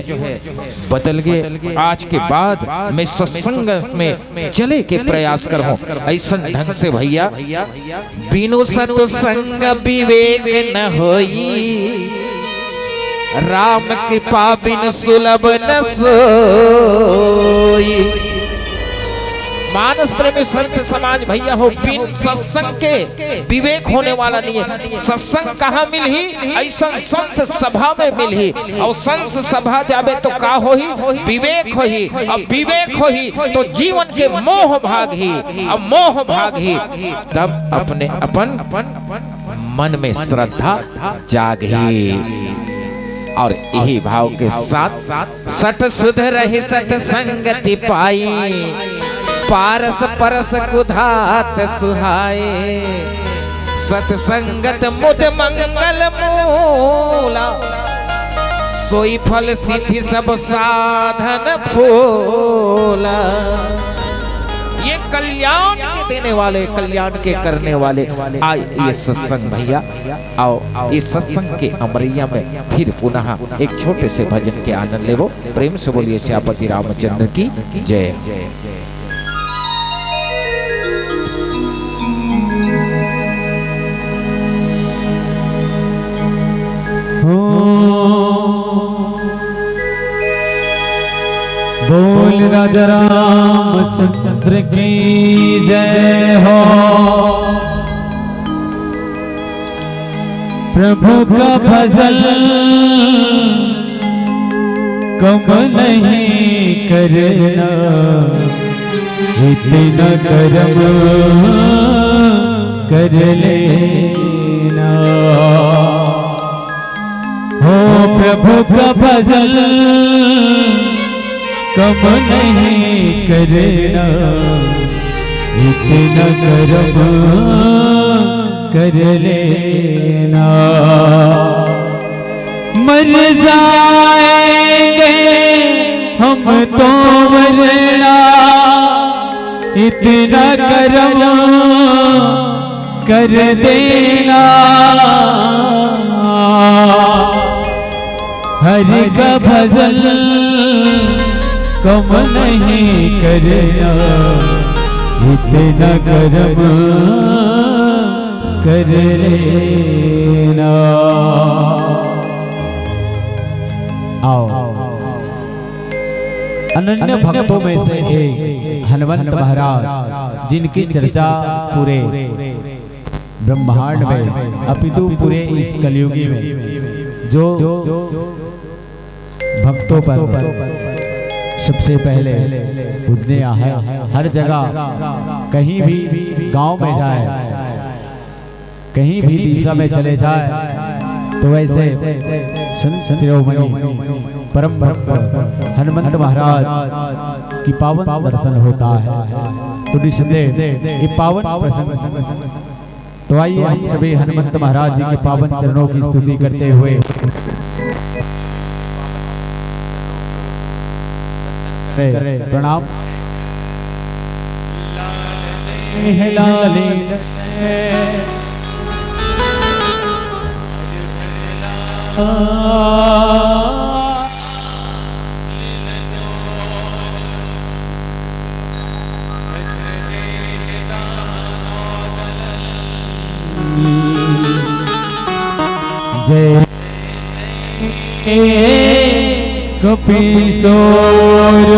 बदल गे। आज के बाद मैं सत्संग में चले के प्रयास करहूं। अइसन ढंग से भैया बिनु सत्संग विवेक न होई, राम कृपा बिनु सुलभ न सोई। मानस प्रेमी संत समाज भैया हो, बिन सत्संग के विवेक होने वाला नइ हे। सत्संग कहाँ मिलही? अइसन संत सभा में मिलही। अउ संत सभा जाबे तो का होही? विवेक होही। अब विवेक होही तो जीवन के मोह भागही। अब मोह भागही तब अपने अपन मन में श्रद्धा जागही। अउ इही भाव के साथ सत सुध रही सत संगति पाई, पारस परस कुधात सुहाए। सत संगत मुद मंगल मूला, सोई फल सिद्धि सब साधन फूला। ये कल्याण के देने वाले, कल्याण के करने वाले, आ ये सत्संग भैया। अउ इस सत्संग के अमरैया में फिर पुनः एक छोटे से भजन के आनंद लेवो। प्रेम से बोलिए सियापति रामचंद्र की जय। हो। बोल राजा रामचंद्र की जय हो। प्रभु का भजन कम नहीं करना, इतना करम कर लेना। हो प्रभु का भजन कम नहीं करना, इतना करम कर लेना। मर जाएंगे हम तो वरना इतना करम कर देना, हरि का भजन कम नहीं करना, इतना करम कर लेना। आओ, अनन्य भक्तों में से एक हनुमंत महाराज, जिनकी चर्चा पूरे ब्रह्मांड में, अपितु पूरे इस कलयुगी में जो भक्तों पर सबसे पहले पूजनीय है, हर जगह कहीं भी गांव में जाए, कहीं भी दिशा में चले जाए, तो ऐसे संत शिरोमणि परम भक्त हनुमंत महाराज की पावन दर्शन होता है। तो निसंदेह ये पावन प्रसंग, तो आइए हम सभी हनुमंत महाराज जी के पावन चरणों की स्तुति करते हुए प्रणाम। जय गोपी सोर।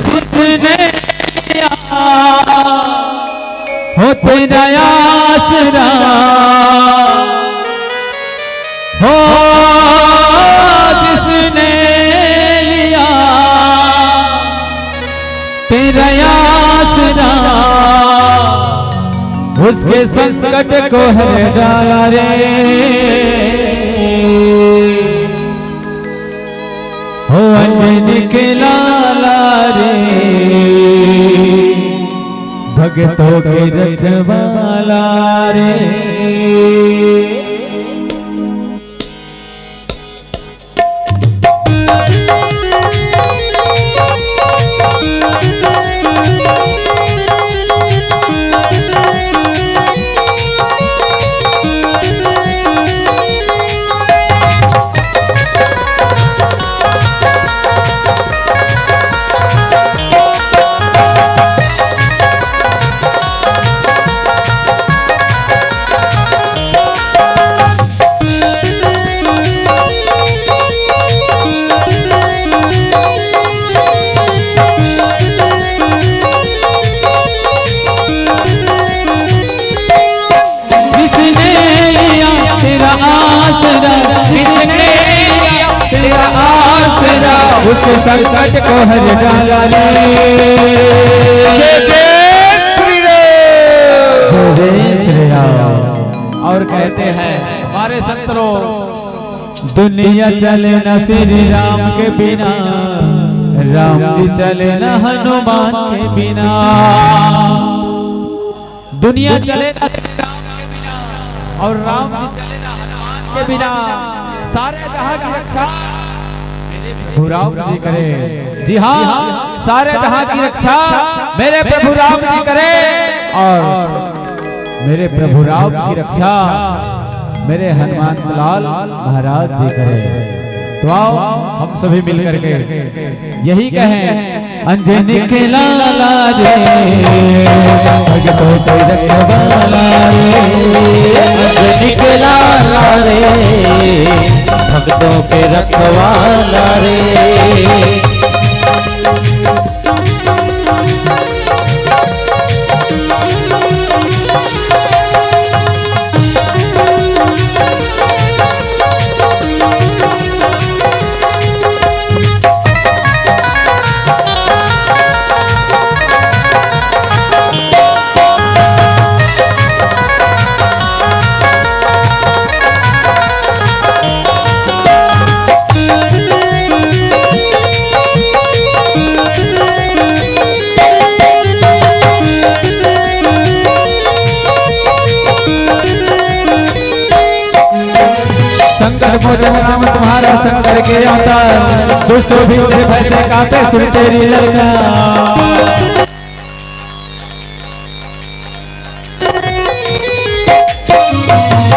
जिसने लिया हो तेरा आसरा, हो जिसने लिया तेरा आसरा, उसके संकट को हर डाला रे। हो अंजनी के लाला रे, भगतों के रखवाला रे। जिसने लिया तेरा आसरा, जिसने लिया तेरा आसरा, उसके संकट को हर डाला रे। जय जय श्री राम। जय जय श्री राम। और कहते हैं हमारे संत लोग, दुनिया चले ना श्री राम के बिना, राम जी चले ना हनुमान के बिना। दुनिया चले ना श्री राम के बिना और राम जी चले ना हनुमान के बिना। सारे जहां की रक्षा मेरे प्रभु राम जी करे। जी हाँ, सारे जहां की रक्षा मेरे प्रभु राम जी करे। और मेरे प्रभु राम की रक्षा मेरे हनुमंत लाल महाराज जी करे। तो आओ हम सभी मिलकर के यही कहें, अंजनी के लाला रे, भगतों के रखवाला रे, अंजनी के लाला रे, भगतों के रखवाला रे। शंकर के अवतार, दुष्ट भीम से भय से कांपे सुर तेरी ललकार।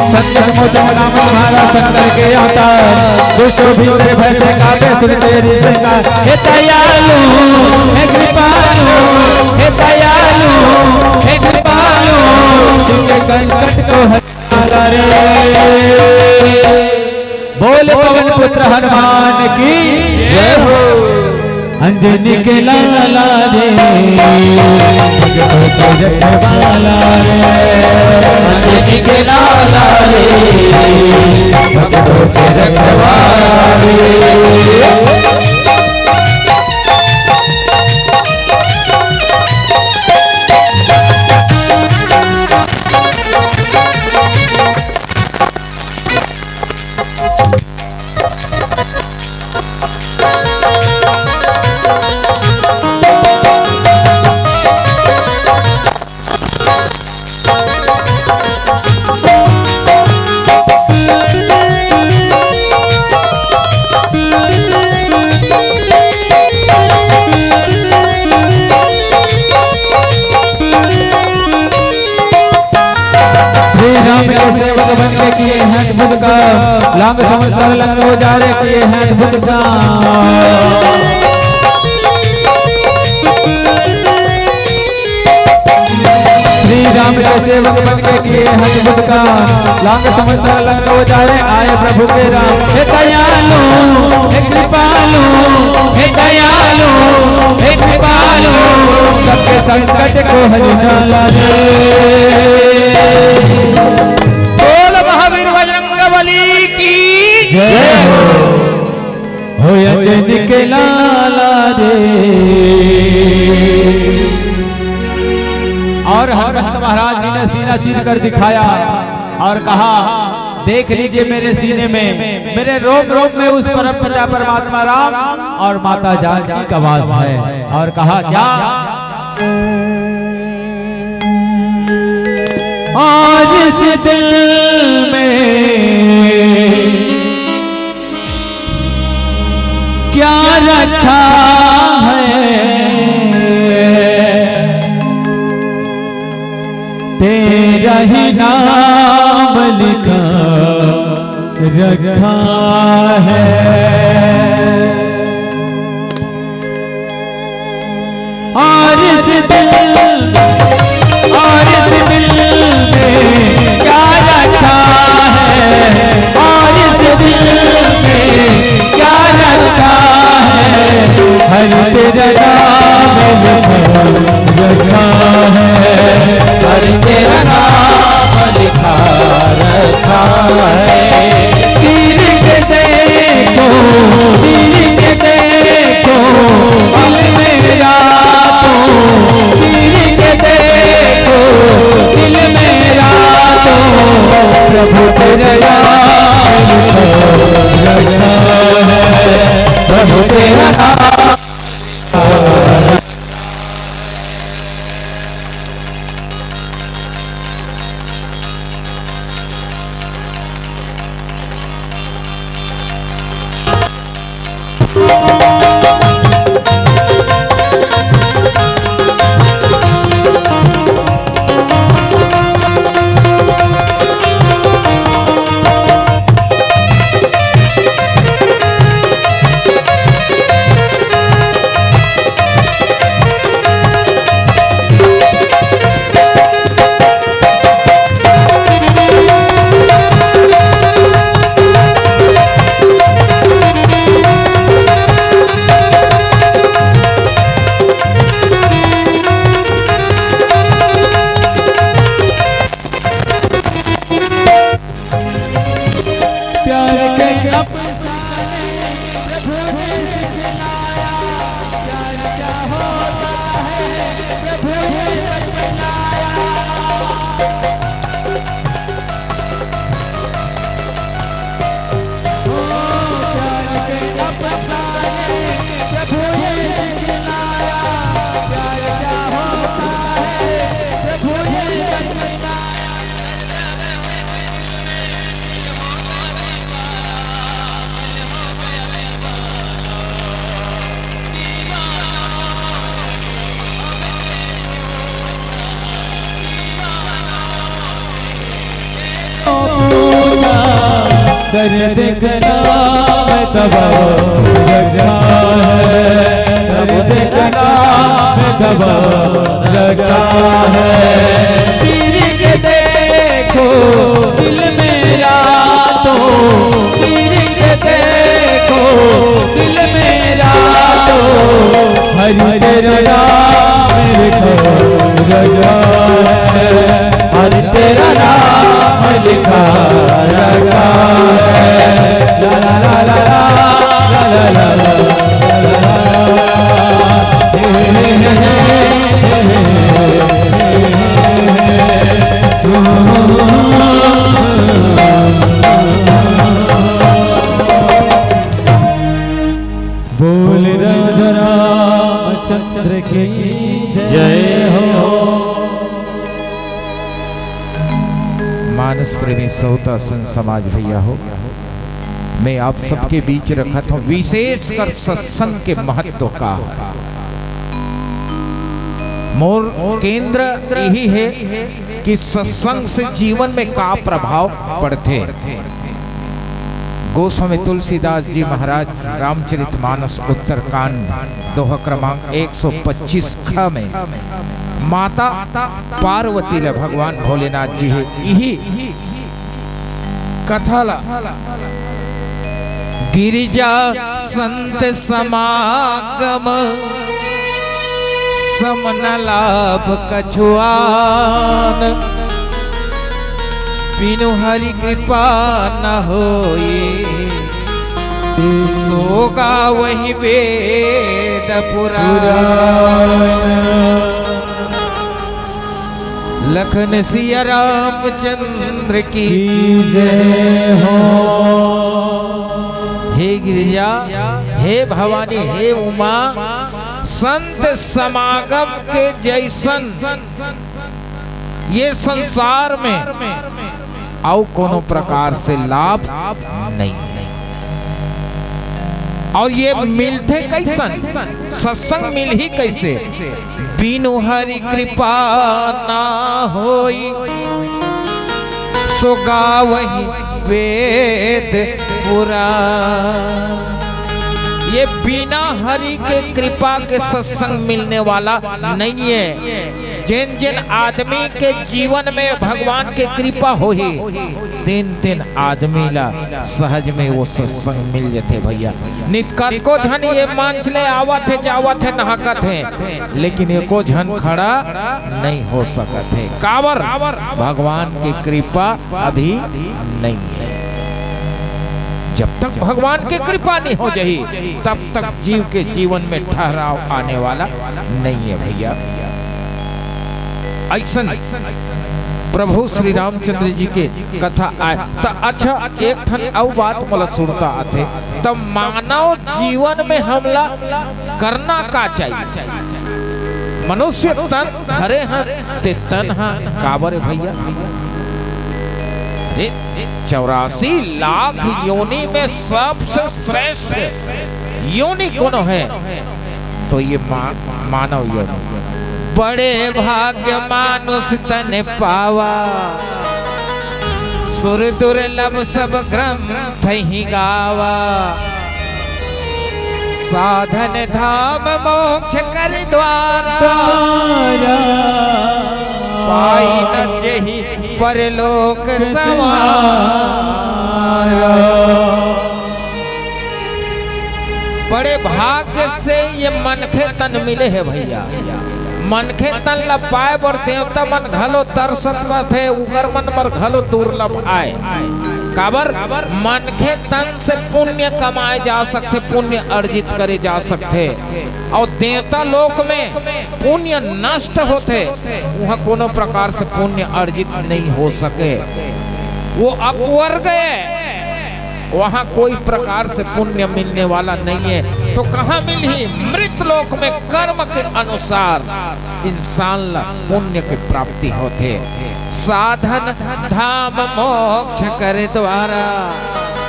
संकट मोचन राम तुम्हारा शंकर के अवतार, दुष्ट भीम से भय से कांपे सुर तेरी ललकार। हे दयालु, हे कृपालु, हे दयालु, हे कृपालु, जिनके संकट को हर बोल पवन पुत्र हनुमान की जय हो। अंजनी के लाला रे, भक्तों के रखवाला रे। अंजनी के लाला रे, भक्तों के रखवाला रे। श्री राम के सेवक बन के किए हैं अद्भुत काम, लांग समुद्र लंग उजारे किए हैं अद्भुत काम। श्री राम के सेवक बन के किए हैं अद्भुत काम, लांग समुद्र लंग उजारे आए प्रभु के राम। हे दयालु, हे कृपालु, हे दयालु, हे कृपालु, सबके संकट को हरि डाला रे। बोल महावीर बजरंग बली की जय हो। हो अंजनी के लाला रे। और हनुमंत महाराज जी ने सीना चीर कर दिखाया और कहा, देख लीजिए मेरे सीने में, मेरे रोम रोम में उस परम पिता परमात्मा राम और माता जानकी का वास है। और कहा क्या, और इस दिल में क्या रखा है, तेरा ही नाम लिखा रखा है। और इस दिल, और इस दिल में क्या रखा है, और इस दिल में क्या रखा है, हर तेरा नाम लिखा रखा है। हर तेरा नाम लिखा रखा है। चीर के देखो, चीर के देखो, दिल मेरा तो, चीर के देखो, दिल मेरा तो दर्द का नाम दवा रखा है, दर्द का नाम दवा रखा है। चीर के देखो दिल मेरा तो, चीर के देखो दिल मेरा तो, हर तेरा नाम लिखा रखा है, हर तेरा नाम लिखा रखा है। ला ला ला ला ला, ला ला ला ला, हे हे हे हे हे। बोल राधा रामचंद्र की जय हो। मानस प्रेमी श्रोता संत समाज भैया हो, मैं आप सबके बीच रखत हूँ विशेषकर सत्संग के महत्व का। मोर केंद्र यही है कि सत्संग से जीवन में का प्रभाव पड़थे। गोस्वामी तुलसीदास जी महाराज रामचरितमानस उत्तरकांड दोहा क्रमांक एक सौ पच्चीस ख में माता पार्वती ल भगवान भोलेनाथ जी हे इही कथा ला, गिरिजा संत समागम, सम न लाभ कछुआन, बिनु हरि कृपा न होई, सो गावहि वेद पुराण। लखन सिया रामचंद्र की जय हो। हे गिरिजा, हे भवानी, हे उमा, संत समागम के जैसन ये संसार में अउ कोनो प्रकार से लाभ नहीं है। और ये मिलथे कैसन? सत्संग मिलही कैसे? बिनु हरि कृपा ना होई, सो गावहि वेद पुराण। ये बिना हरि के कृपा के सत्संग मिलने वाला नहीं है। जेन जेन आदमी के जीवन में भगवान के कृपा होही, तेन तेन आदमी ला सहज में वो सत्संग मिल जथे भैया। नित कतको झन ये मंच ले आवत हे, जावत हे, नहकत हे, लेकिन एको झन खड़ा नहीं हो सकत हे। काबर? भगवान के कृपा अभी नहीं है। जब तक भगवान के कृपा नहीं हो जाही, तब तक जीव के जीवन में ठहराव आने वाला नहीं है भैया। ऐसन प्रभु श्री रामचंद्र जी के कथा आय। त अच्छा, एक ठन अउ बात मोला सुरता आथे, त मानव जीवन में हमला करना का चाहिए? मनुष्य तन धरे हन, ते तन ह काबर हे भैया? अरे, चौरासी लाख योनि में सबसे श्रेष्ठ योनि कोनो हे? तो ये मा-, मानव योनि। बड़े भाग्य मानुष तन पावा, सुर दुर्लभ सब ग्रंथ ही गावा। साधन धाम मोक्ष कर द्वारा, पाई न जेहि परलोक संवारा। बड़े भाग्य से ये मनखे तन मिले हे भैया। मनखे तन ला पाए बर देवता मन घलो तरसत रथे, उकर मन बर घलो दुर्लभ आय। काबर? मनखे तन से पुण्य कमाए जा सकथे, पुण्य अर्जित करे जा सकथे। अउ देवता लोक में पुण्य नष्ट होथे, उहाँ कोनो प्रकार से पुण्य अर्जित नहीं हो सके। वो अपवर्ग हे, वहाँ कोई प्रकार से पुण्य मिलने वाला नहीं है। तो कहाँ मिलही? मृत लोक में कर्म के अनुसार इंसान ला पुण्य के प्राप्ति होथे। साधन धाम मोक्ष कर द्वारा,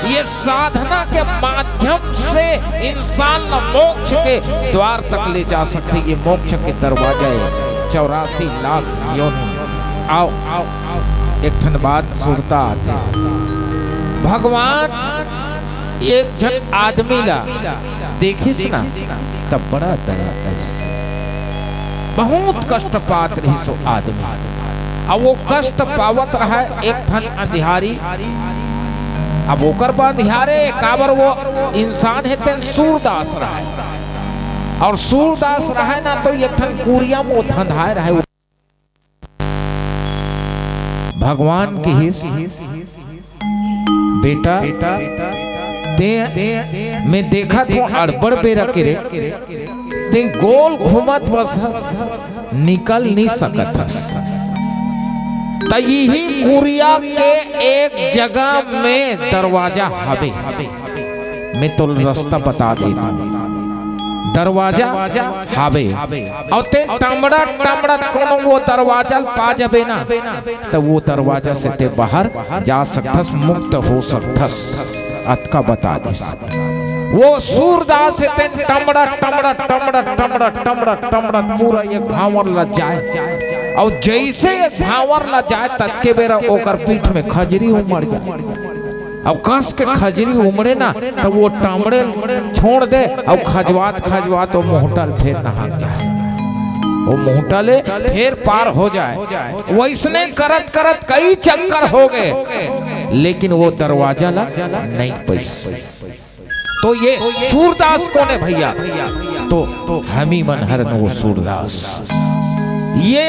ये साधना के माध्यम से इंसान ला मोक्ष के द्वार तक ले जा सकथे। ये मोक्ष के दरवाजा हे, चौरासी लाख योनि। आओ, एक ठन बात सुरता आथे। भगवान एक झन आदमी ला देखिस ना, तब बड़ा दया करिस। बहुत कष्ट पात रहिस वो आदमी। अब वो कष्ट पावत रहय एक ठन अंधियारी। अब ओकर बर अंधियारे, काबर वो इंसान हे, तेन सूरदास रहय। अउ सूरदास रहय ना, तो एक ठन कुरिया म वो धंधाय रहय। भगवान किहिस, "बेटा, तें, मैं देखत हंव अड़बड़ बेरा के रे, तें गोल घूमत बसथस, निकल नइ सकत हस। त इही कुरिया के एक जगह में दरवाजा हवे।" मैं तोला रस्ता बता देत हंव। दरवाजा हावे। अउ तें टमड़त टमड़त कोनो वो दरवाजा ल पा जाबे ना, त वो दरवाजा से तें बाहर जा सकथस, मुक्त हो सकथस। अतका बता दिस। वो सूरदास हे, तेन टमड़त टमड़त टमड़त टमड़त टमड़त टमड़त पूरा एक भांवर ल जाय। अउ जइसे एक भांवर ल जाय, ततके बेरा ओकर पीठ में खजरी उमड़ जाय। अब कस के खजरी उमड़े ना, त वो टमड़े ल छोड़ दे, अउ खजवात खजवात वो मोहटा ल फेर नहात जाय, वो मोहटा ले फेर पार हो जाय। वइसने करत करत कई चक्कर हो गे, लेकिन वो दरवाजा ला नइ पइस। तो ये सूरदास कोन हे भइया? तो हमी मन हरन वो सूरदास। ये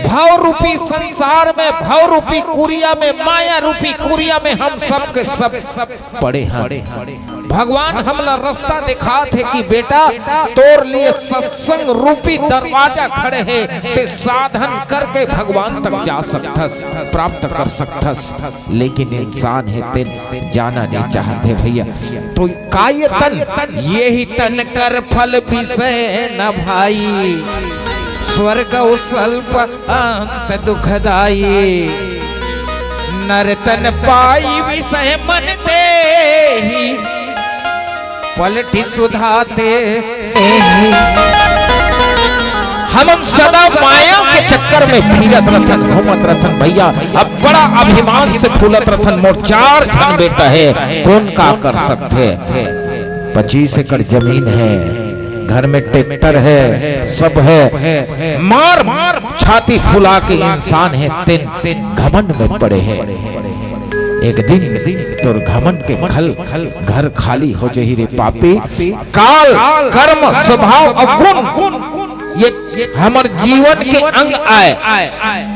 भव रूपी संसार में, भव रूपी कुरिया में, माया रूपी कुरिया में हम सब के सब पड़े हन। भगवान हमला रस्ता देखात हे कि बेटा, तोर लिए सत्संग रूपी दरवाजा खड़े हे, तें साधन करके भगवान तक जा सकथस, प्राप्त कर सकथस। लेकिन इंसान हे, तेन जाना नइ चाहत हे भइया। तो काय तन, यही तन कर फल विषय न भाई, स्वर्ग अउ स्वल्प अंत दुखदाई। नर तन पाई विषय मन देही, पलटि सुधा ते सेही। हमन सदा माया के चक्कर में फिरत रथन, घूमत रथन भइया। अब बड़ा अभिमान से फूलत रथन, मोर चार झन बेटा हे, कोन का कर सकथे? पच्चीस एकड़ जमीन हे, घर में ट्रैक्टर हे, सब हे, मार छाती फुला के इंसान हे, तेन घमंड में पड़े हे। एक दिन तोर घमंड के खल घर खाली हो जही रे पापी। काल, कर्म, स्वभाव अउ गुण, ये हमर जीवन के अंग आय।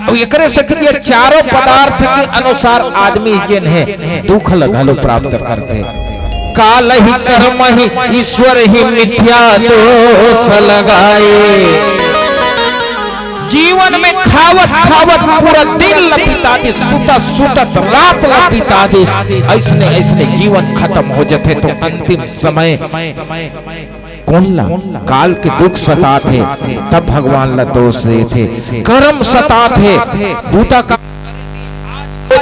अउ एकरे सेती ये चारों पदार्थ के अनुसार आदमी जेन हे, दुख ल घलो प्राप्त करथे। काल ही कर्म ही ईश्वर ही मिथ्या दोष लगाए। जीवन में खावत खावत पूरा दिन ल बिता दिस, सुतत सुतत रात ल बिता दिस, अइसने अइसने जीवन खतम हो जथे। तो अंतिम समय कोन ला? काल के दुख सतात हे, तब भगवान ला दोष देथे। कर्म सतात हे, बूता का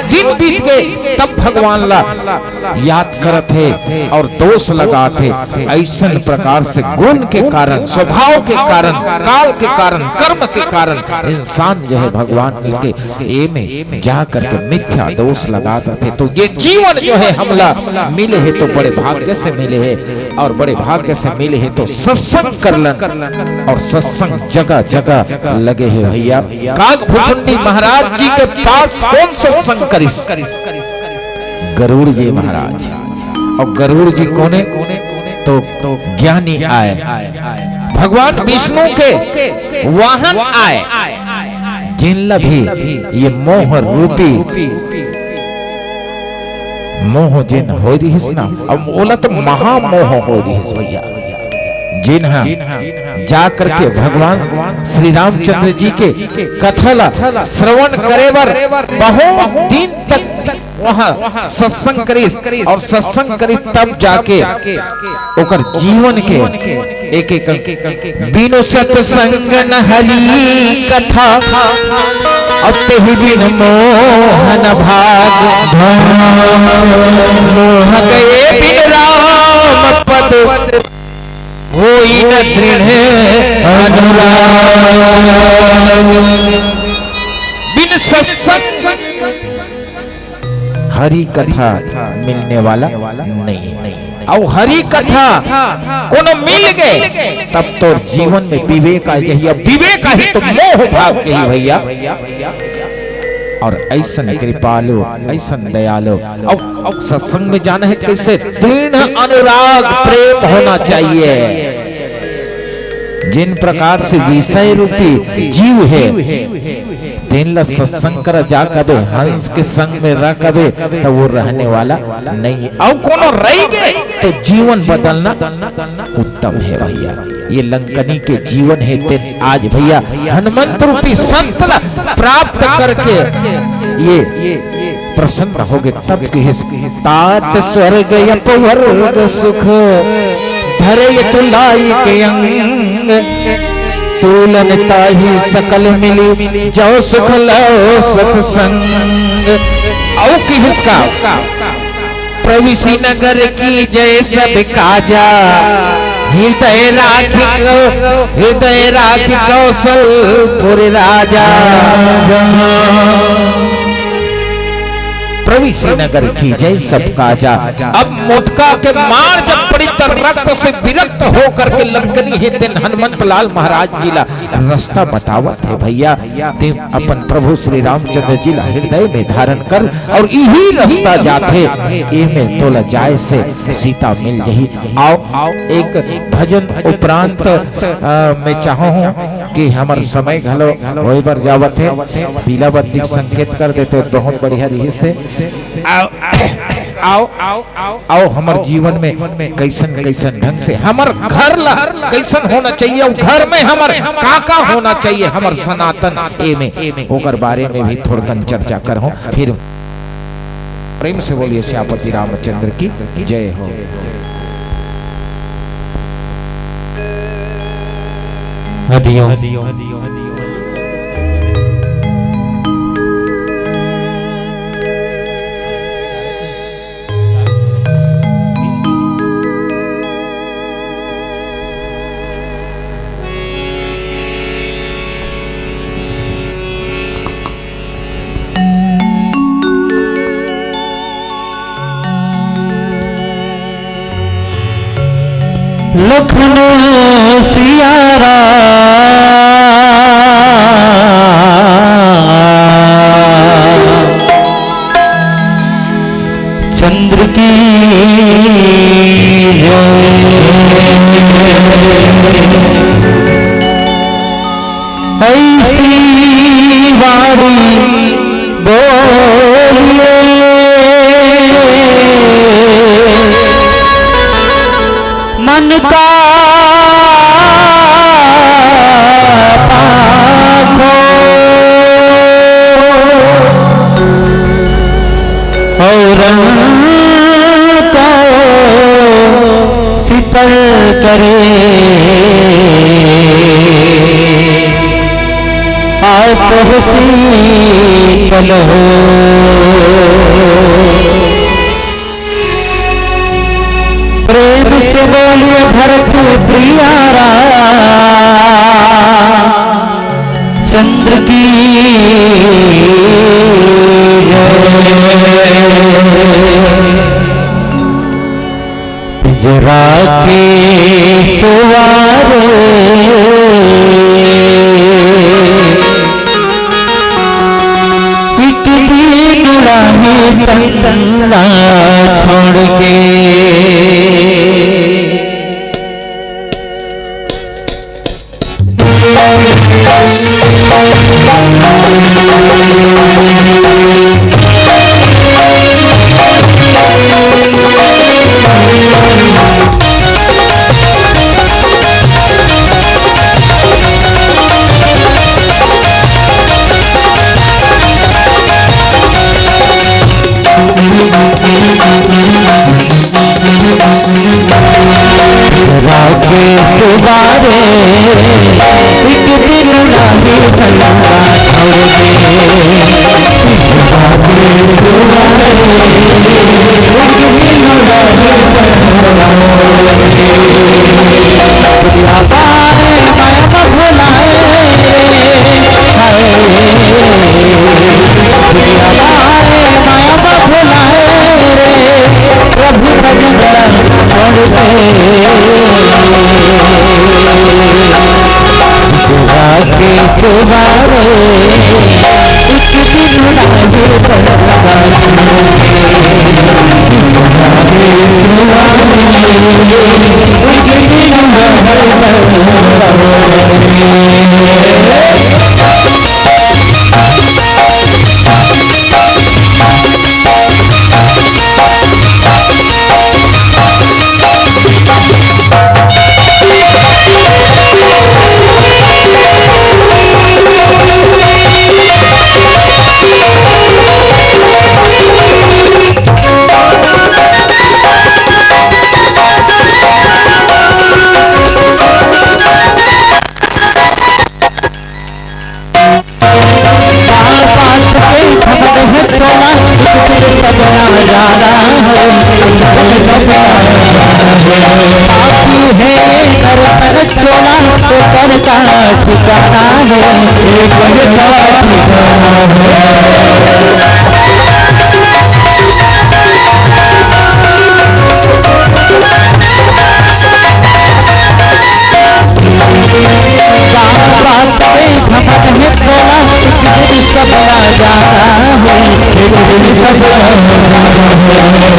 दिन बीत गे, तब भगवान ला याद करत हे अउ दोष लगात हे। अइसन प्रकार से गुण के कारण, स्वभाव के कारण, काल के कारण, कर्म के कारण इंसान जो हे भगवान के ए में जा करके मिथ्या दोष लगात रथे। तो ये जीवन जो हे हमला मिले हे तो बड़े भाग्य से मिले हे, अउ बड़े भाग्य से मिले हे तो सत्संग कर लन, अउ सत्संग जगह जगह लगे हे भइया। काग भुसुंडी महाराज जी के पास कोन सत्संग करिस? गरुड़ जी महाराज। अउ गरुड़ जी कोने? तो ज्ञानी आय, भगवान विष्णु के वाहन आय, जेन ला भी ये मोह रूपी मोह जेन होय रिहिस ना, अब ओला तो महामोह होय रिहिस भइया। जेन हा जा करके भगवान श्री रामचंद्र जी के कथा ला श्रवण करे बर बहुत दिन तक वहाँ सत्संग करिस, अउ सत्संग करिस तब जाके ओकर जीवन के एक एक अंग। बिनु सत्संग न हरि कथा, अउ तेहि बिन मोह न भाग। मोह गए बिन राम पद, होई न दृढ़ अनुराग। बिन सत्संग हरि कथा मिलने वाला नहीं। अउ हरि कथा कोनो मिल गे, तब तोर जीवन में विवेक आ जाही। अब विवेक आही तो मोह भाग जाही भैया। अउ अइसन कृपालु, अइसन दयालु, अउ, अउ सत्संग में जाना हे कइसे? दृढ़ अनुराग प्रेम होना चाहिए। जिन प्रकार से विषय रूपी जीव हे, तेन ला सत्संग करा जा कबे, हंस के संग में रह कबे, त वो रहने वाला नहीं हे। अउ कोनो रहि गे, तो जीवन बदलना उत्तम हे भैया। ये लंकनी के जीवन हे, तेन आज भैया हनुमंत रूपी संत ला प्राप्त करके ये प्रसन्न हो गे, तब किहिस, "तात स्वर्ग अपवर्ग सुख, धरे तुलाई के अंग, तूलन ताही सकल मिली, जो सुख लो सत्संग।" अउ किहिस का, "प्रविशि नगर कीजे सब काजा, हृदय राखि कौ-, हृदय राखि कौशलपुर राजा।" प्रविशि नगर कीजे सब काजा। अब मोटका के मार जब पड़ी त रक्त से विरक्त होकर के लंकनी हे तेन हनुमंत लाल महाराज जी ला रस्ता बतावत हे भैया। ते अपन प्रभु श्री रामचंद्र जी ला हृदय में धारण कर अउ इही रस्ता जाथे, एमे तोला जाए से सीता मिल जाही। अउ एक भजन उपरांत, अ, मैं चाहहूँ कि हमर समय घलो होए बर जावत हे, पीला बत्ती के संकेत कर देते बहुत बढ़िया रहिस हे। अउ, अउ, अउ, अउ हमर जीवन में कइसन कइसन ढंग से हमर घर ला कइसन होना चाहिए, अउ घर में हमर का का होना चाहिए, हमर सनातन एमे, ओकर बारे में भी थोड़कन चर्चा करहूँ। फिर प्रेम से बोलिए सियापति रामचंद्र की जय हो। हरिओम। लखन सिया राम चंद्र की जय। ऐसी वाणी बोलिए मन का पाखो और को शीतल करे। आप हो शीतल हो। प्रेम से बोलिए भरत प्रिया राम चंद्र की जय। पिंजरा के सुवारे एक दिन राही तन ला छोड़ के। राजेश बारे एक दिन नाही भलवा छोड़ दे। राजेश बारे एक दिन नाही भलवा छोड़ दे। दुनिया बारे माया का भुलाए, हाय। दुनिया बारे माया का भुलाए।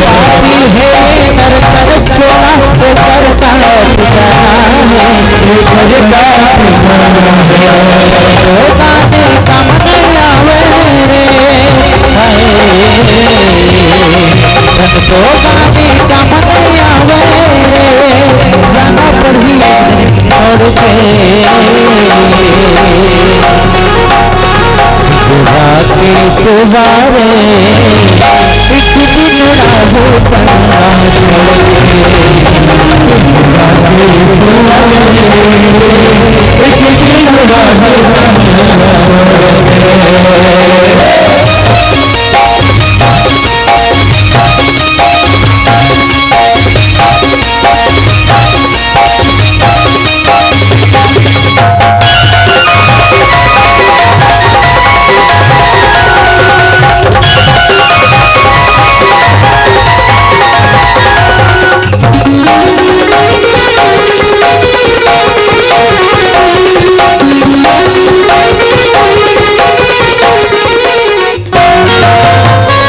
पापी हे नरक चोला, एकर का ठिकाना हे, एकर का ठिकाना हे। तो गाने कम नहीं आवे रे, हाय। तो गाने कम नहीं आवे रे, गाना पढ़ी छोड़ के। राकेश बारे एक दिन राहु पन्ना छोड़ के। राकेश बारे एक दिन राहु पन्ना छोड़ के।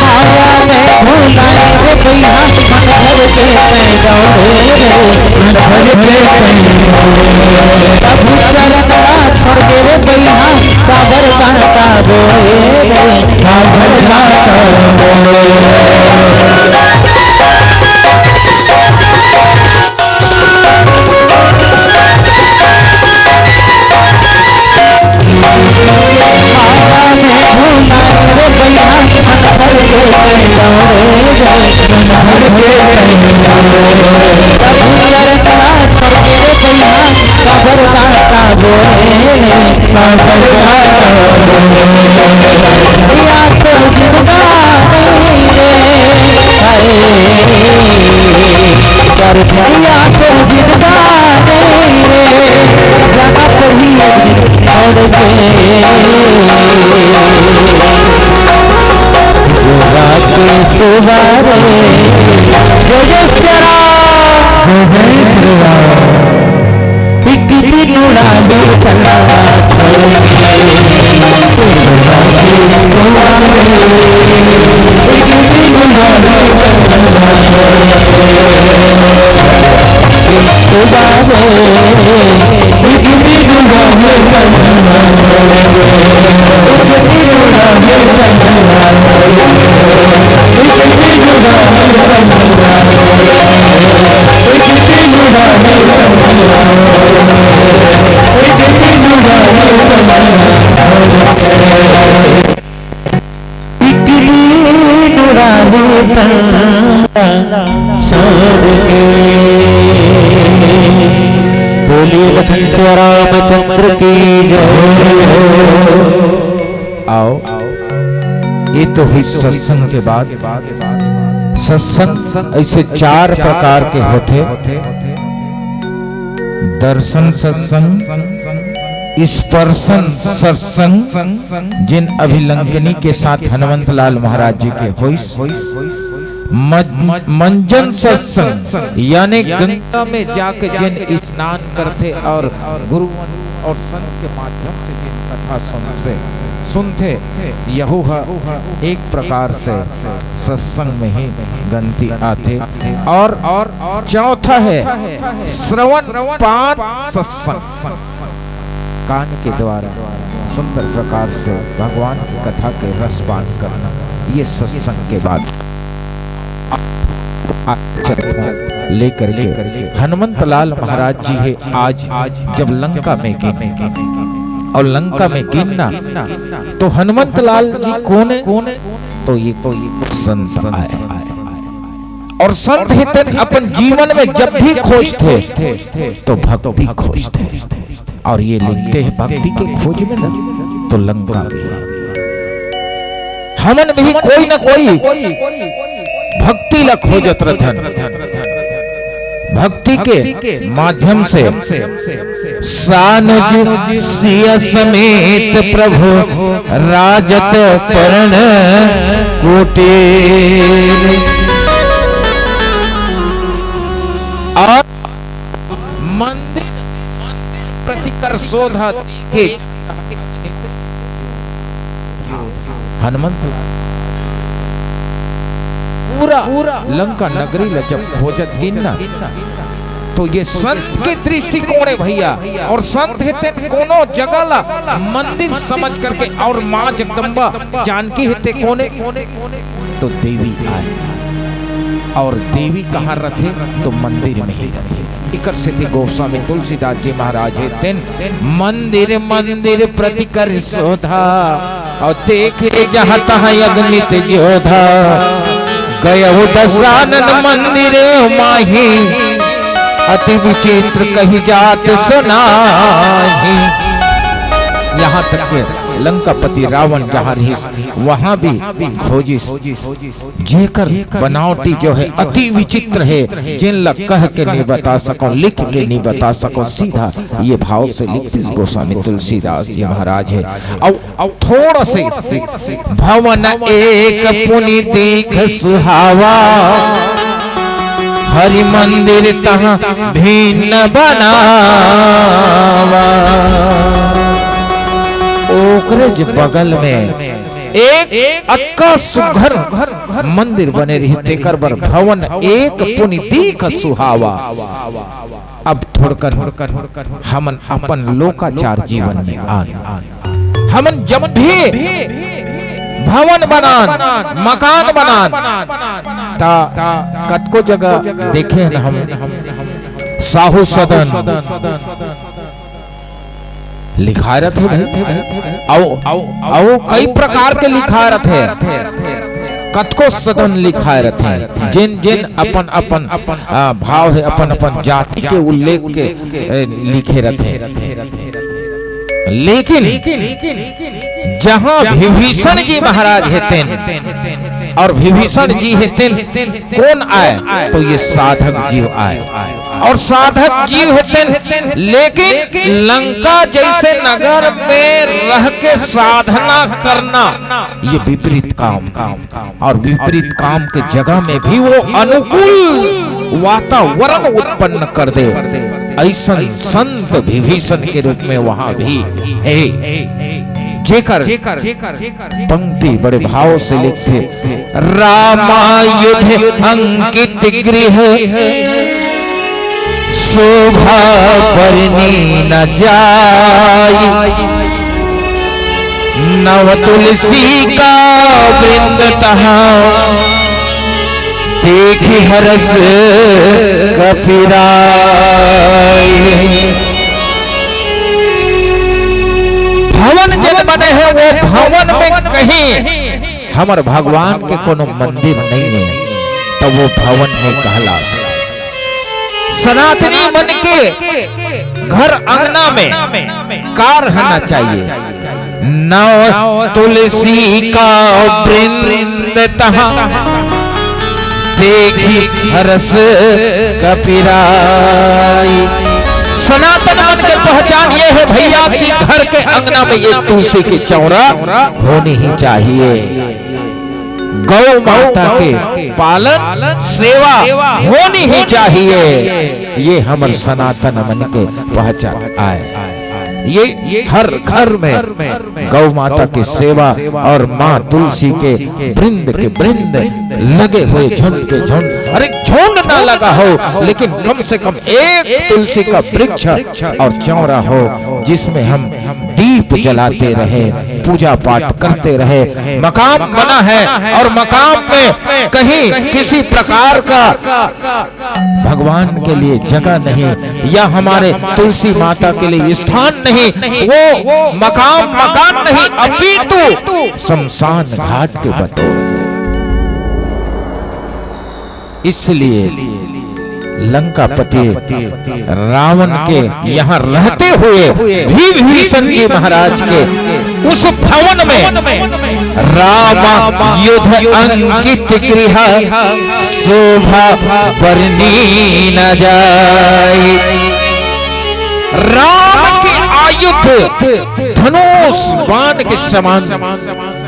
माया में भुलाए रे भैया, मन भर के मैं दौड़े रे, मन भर के मैं दौड़े। प्रभु चरण ला छोड़ के रे भैया, काबर कांटा बोए रे, काबर कांटा बोए। जय जय सिया राम। जय जय श्री राम। एक दिन उड़ा दे पल्ला छोड़ के। बोलिए लखन सिया रामचंद्र की जय हो। आओ, ये तो हुई सत्संग के बाद। सत्संग ऐसे चार प्रकार के होथे। दर्शन सत्संग, स्पर्शन सत्संग, जिन अभिलंकनी के साथ हनुमंत लाल महाराज जी के होइस। मज-, मंजन सत्संग, यानी गंगा में जाके जिन स्नान करथे और गुरुवन और संत के माध्यम से जिन कथा सुनथे, सुनथे, यहू ह एक प्रकार से सत्संग में ही गनती आथे। और चौथा है श्रवण पान सत्संग, कान के द्वारा सुंदर प्रकार से भगवान की कथा के रसपान करना, ये सत्संग के बाद। लेकर के हनुमंत लाल महाराज जी है आज जब लंका में गिन, और लंका में गिनना तो हनुमंत लाल जी कौन है? तो ये, तो ये संत आए। और संत ही तेन अपन जीवन में जब भी खोजथे तो भक्ति खोजथे। और ये लिखथे भक्ति के खोज में ना तो लंका गए। हमन भी कोई ना कोई भक्ति ला खोजत रथन। भक्ति के माध्यम से सानुज सिय समेत प्रभु राजत परण कुटीर। और मंदिर, मंदिर प्रति कर शोधा देखे हनुमंत लाल। लंका नगरी ला जब खोजत गिन ना, तो ये संत के दृष्टिकोण हे भैया। और संत हे तेन कोनो जगह ला मंदिर समझ करके, और माँ जगदम्बा जानकी हे ते कोने, तो देवी आय। और देवी कहाँ रथे? तो मंदिर में ही रथे। एकर सेती गोस्वामी तुलसीदास जी महाराज हे तेन मंदिर मंदिर प्रति कर शोधा, और देखे जहाँ तहाँ अगणित जोधा। गयउ दसानन मंदिर माही, अति विचित्र कहि जात सुनाही। यहाँ तक के लंकापति रावण जहाँ रहिस, वहाँ भी खोजिस। जेकर बनावटी जो हे अति विचित्र हे, जेन ला कह के नहीं बता सको, लिख के नहीं बता सको, सीधा ये भाव से लिख दिस गोस्वामी तुलसीदास जी महाराज हे। अउ, अउ थोड़ा से, भवन एक पुनि दीख सुहावा, हरि मंदिर तहाँ भिन्न बनावा। ओकरे ज बगल में एक अतका सुघर मंदिर बने रहिस, तेकर बर भवन एक पुनि दीख सुहावा। अब थोड़कन हमन अपन लोकाचार जीवन में आन। हमन जब भी भवन बनान, मकान बनान, ता कतको जगह देखे हन हम, साहू सदन लिखाय रथे भाई, अउ, अउ कई प्रकार के लिखाय रथे, कतको सदन लिखाय रथे, जेन जेन अपन अपन, आ, भाव हे, अपन अपन जाति के उल्लेख के, ए, लिखे रथे। लेकिन जहाँ विभीषण जी महाराज हे तेन, और विभीषण जी हे तेन कोन आय? तो ये साधक जीव आय। और साधक जीव हे तेन, लेकिन लंका जैसे नगर में रह के साधना करना, ये विपरीत काम। और विपरीत काम के जगह में भी वो अनुकूल वातावरण उत्पन्न कर दे, अइसन संत विभीषण के रूप में वहां भी हे। जेकर पंक्ति बड़े भाव से लिखथे, रामायुध अंकित गृह, शोभा बरनी न जाय। नव तुलसी का वृंद तहाँ, देखि हरस कपिराय। भवन जेन बने हे, वो भवन में कहीं हमर भगवान के कोनो मंदिर नहीं हे, त वो भवन नहीं कहला सकय। सनातनी मन के घर अंगना में का रहना चाहिए? नव तुलसी का वृंद तहाँ, देखि हरस कपिराय। सनातन मन के पहचान ये हे भैया कि घर के अंगना में एक तुलसी के चौरा होनी ही चाहिए। गौ माता के पालन सेवा होनी ही चाहिए, ये हमर सनातन मन के पहचान आय। ये हर घर में गौ माता के सेवा और माँ तुलसी के वृंद के वृंद लगे हुए, झुंड के झुंड। अरे, झुंड ना लगा हो, लेकिन कम से कम एक तुलसी का वृक्ष और चौरा हो, जिसमें हम दीप जलाते रहे, पूजा पाठ करते रहे। मकाम बना है और मकाम में कहीं किसी प्रकार का भगवान के लिए जगह नहीं, या हमारे तुलसी माता के लिए स्थान नहीं, वो मकाम मकान नहीं, अपितु शमशान घाट के बतौर। इसलिए लंकापति रावण के यहाँ रहते हुए भी विभीषण जी महाराज के उस भवन में, राम युध अंकित गृह, शोभा बरनी न जाय। राम के आयुध धनुष बाण के समान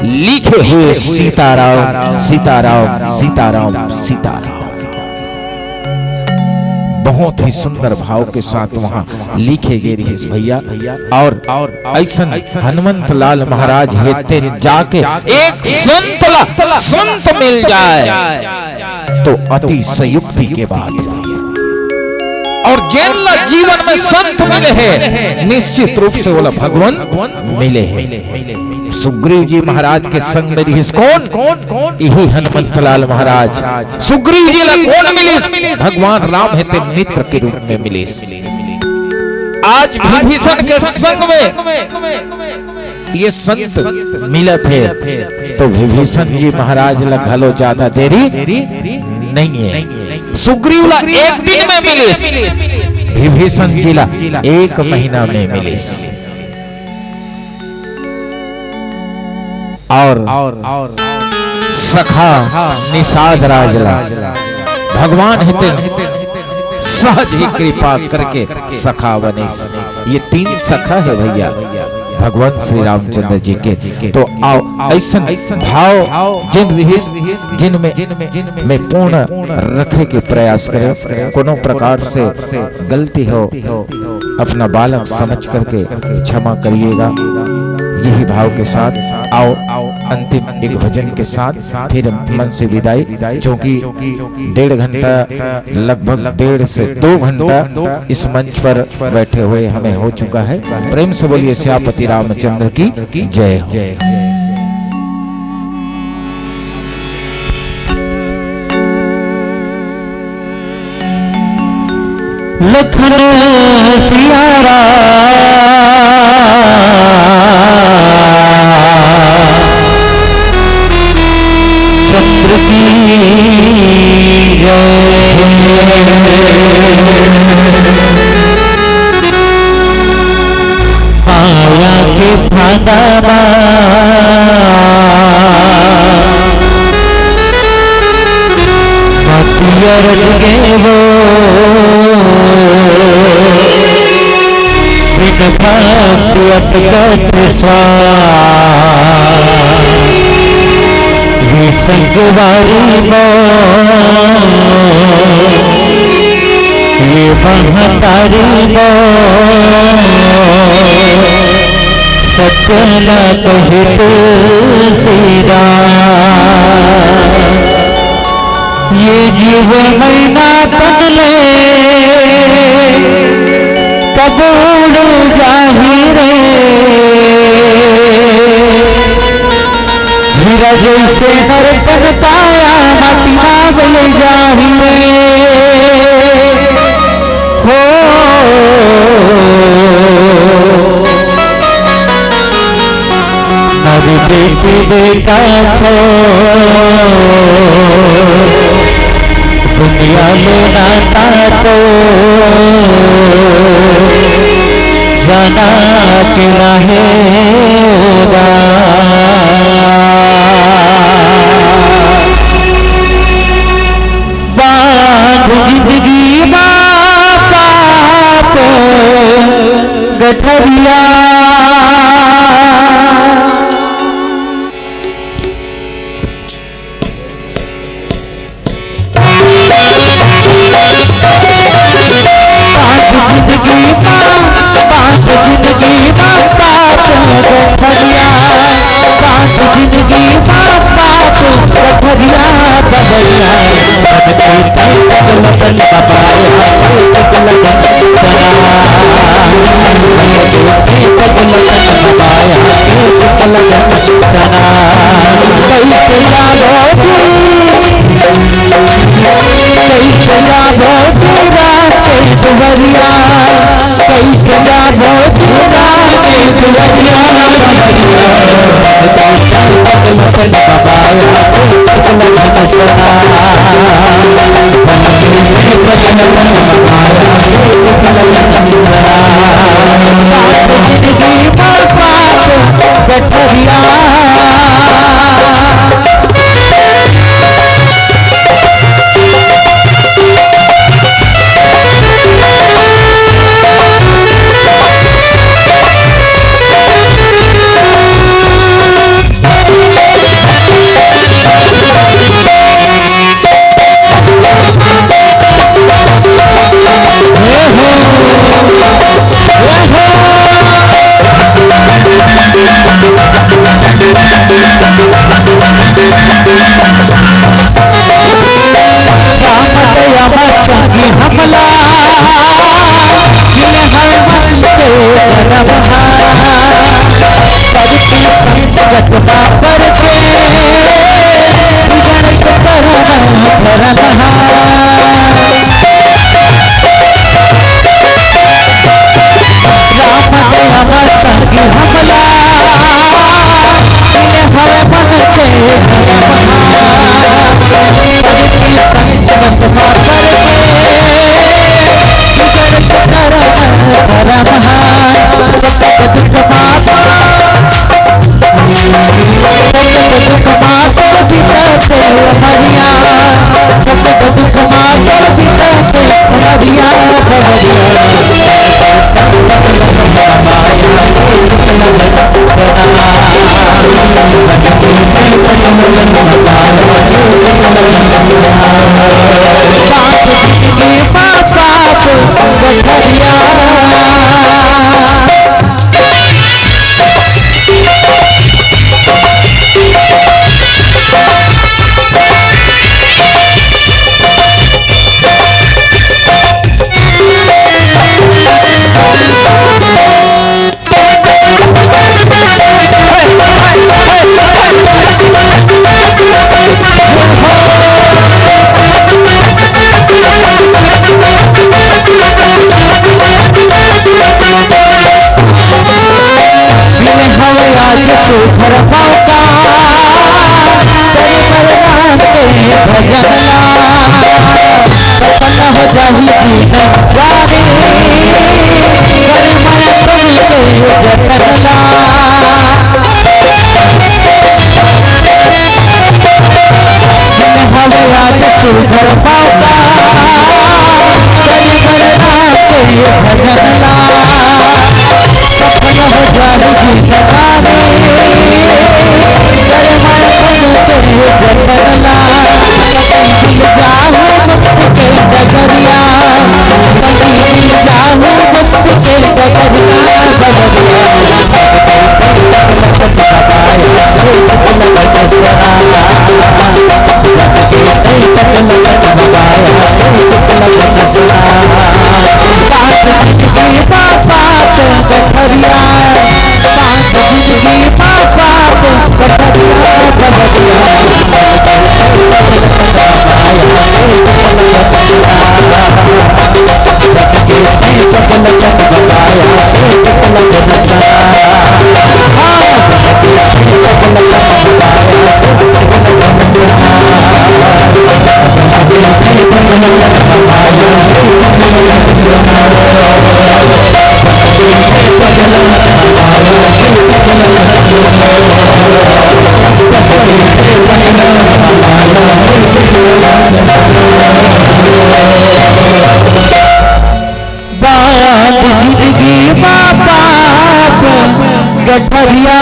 लिखे हुए सीताराम, सीताराम, सीताराम, सीताराम। बहुत ही सुंदर भाव के साथ वहाँ लिखे गए रहिस भैया। और अइसन हनुमंत लाल महाराज हेते जाके एक संत ला संत मिल जाए, तो अति संयुक्ति के बात हे भैया। और जेन ला जीवन में संत मिले हे, निश्चित रूप से ओला भगवान मिले हे। सुग्रीव जी महाराज के संग में रिहिस कोन? इही हनुमंत लाल महाराज। सुग्रीव जी ला कोन मिलिस? भगवान राम हे ते मित्र के रूप में मिलिस। आज विभीषण के संग में ये संत मिलत हे, तो विभीषण जी महाराज ला घलो ज्यादा देरी नहीं हे। सुग्रीव ला एक दिन में मिलिस, विभीषण जी ला एक महीना में मिलिस। और सखा निषाद राज ला भगवान हे ते सहज ही कृपा करके सखा बनिस। ये तीन सखा हे भैया भगवान श्री रामचंद्र जी के। तो आओ, अइसन भाव जिन रिहिस, जिन में, में पूर्ण रखे के प्रयास करें। कोनो प्रकार से गलती हो, अपना बालक समझ करके क्षमा करिएगा। यही भाव के साथ आओ, अंतिम एक भजन के साथ फिर मन से विदाई, क्योंकि डेढ़ घंटा, लगभग डेढ़ से दो घंटा इस मंच पर बैठे हुए हमें हो चुका है। प्रेम से बोलिए सियापति रामचंद्र की जय हो। लखन सिया राम चंद्र की जय। माया के फांदा मा मतिया रच गे वो, बिन भक्ति अटकत स्वास। ये संगवारी मो, ये महतारी मो, सच न कहे तुलसीदास। ये जीव मैना तन ले कब उड़ जाही रे। हीरा जैसे नर तन काया माटी मा बल जाही रे। हो नर बेटी बेटा छो दुनिया ले नाता तो जाना के रहे उदास। बांध जिंदगी मा पाप गठरिया। बांध जिंदगी मा, बांध जिंदगी मा पाप गठरिया। बांध जिंदगी मा पाप गठरिया, गठरिया। मन के तन तन बबाया, तन तन सना। मन के तन तन बबाया, तन तन सना। कैसे जानो जी, कैसे जानो जी रात दुवरिया, कैसे जानो जी रात दुवरिया। बाप जिंदगी माँ बाप गठरिया। बिन हवय आज सुघर मौका, तन मरदान के भजन ला। सफल हो जाही जीवन वारे, करे माया कोई के जतन ला। हवे आज सुघर मौका, करी बलराम के भजन ला। सफल हो जाही जिंदगानी, करे माया कोई के जतन ला। कभी मिल जाहू मुक्ति के डगरिया, कभी मिल जाहू मुक्ति के डगरिया। बांध जिंदगी मा पाप गठरिया।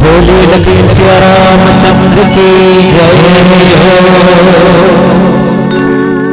बोले लखन सिया रामचंद्र की जय हो।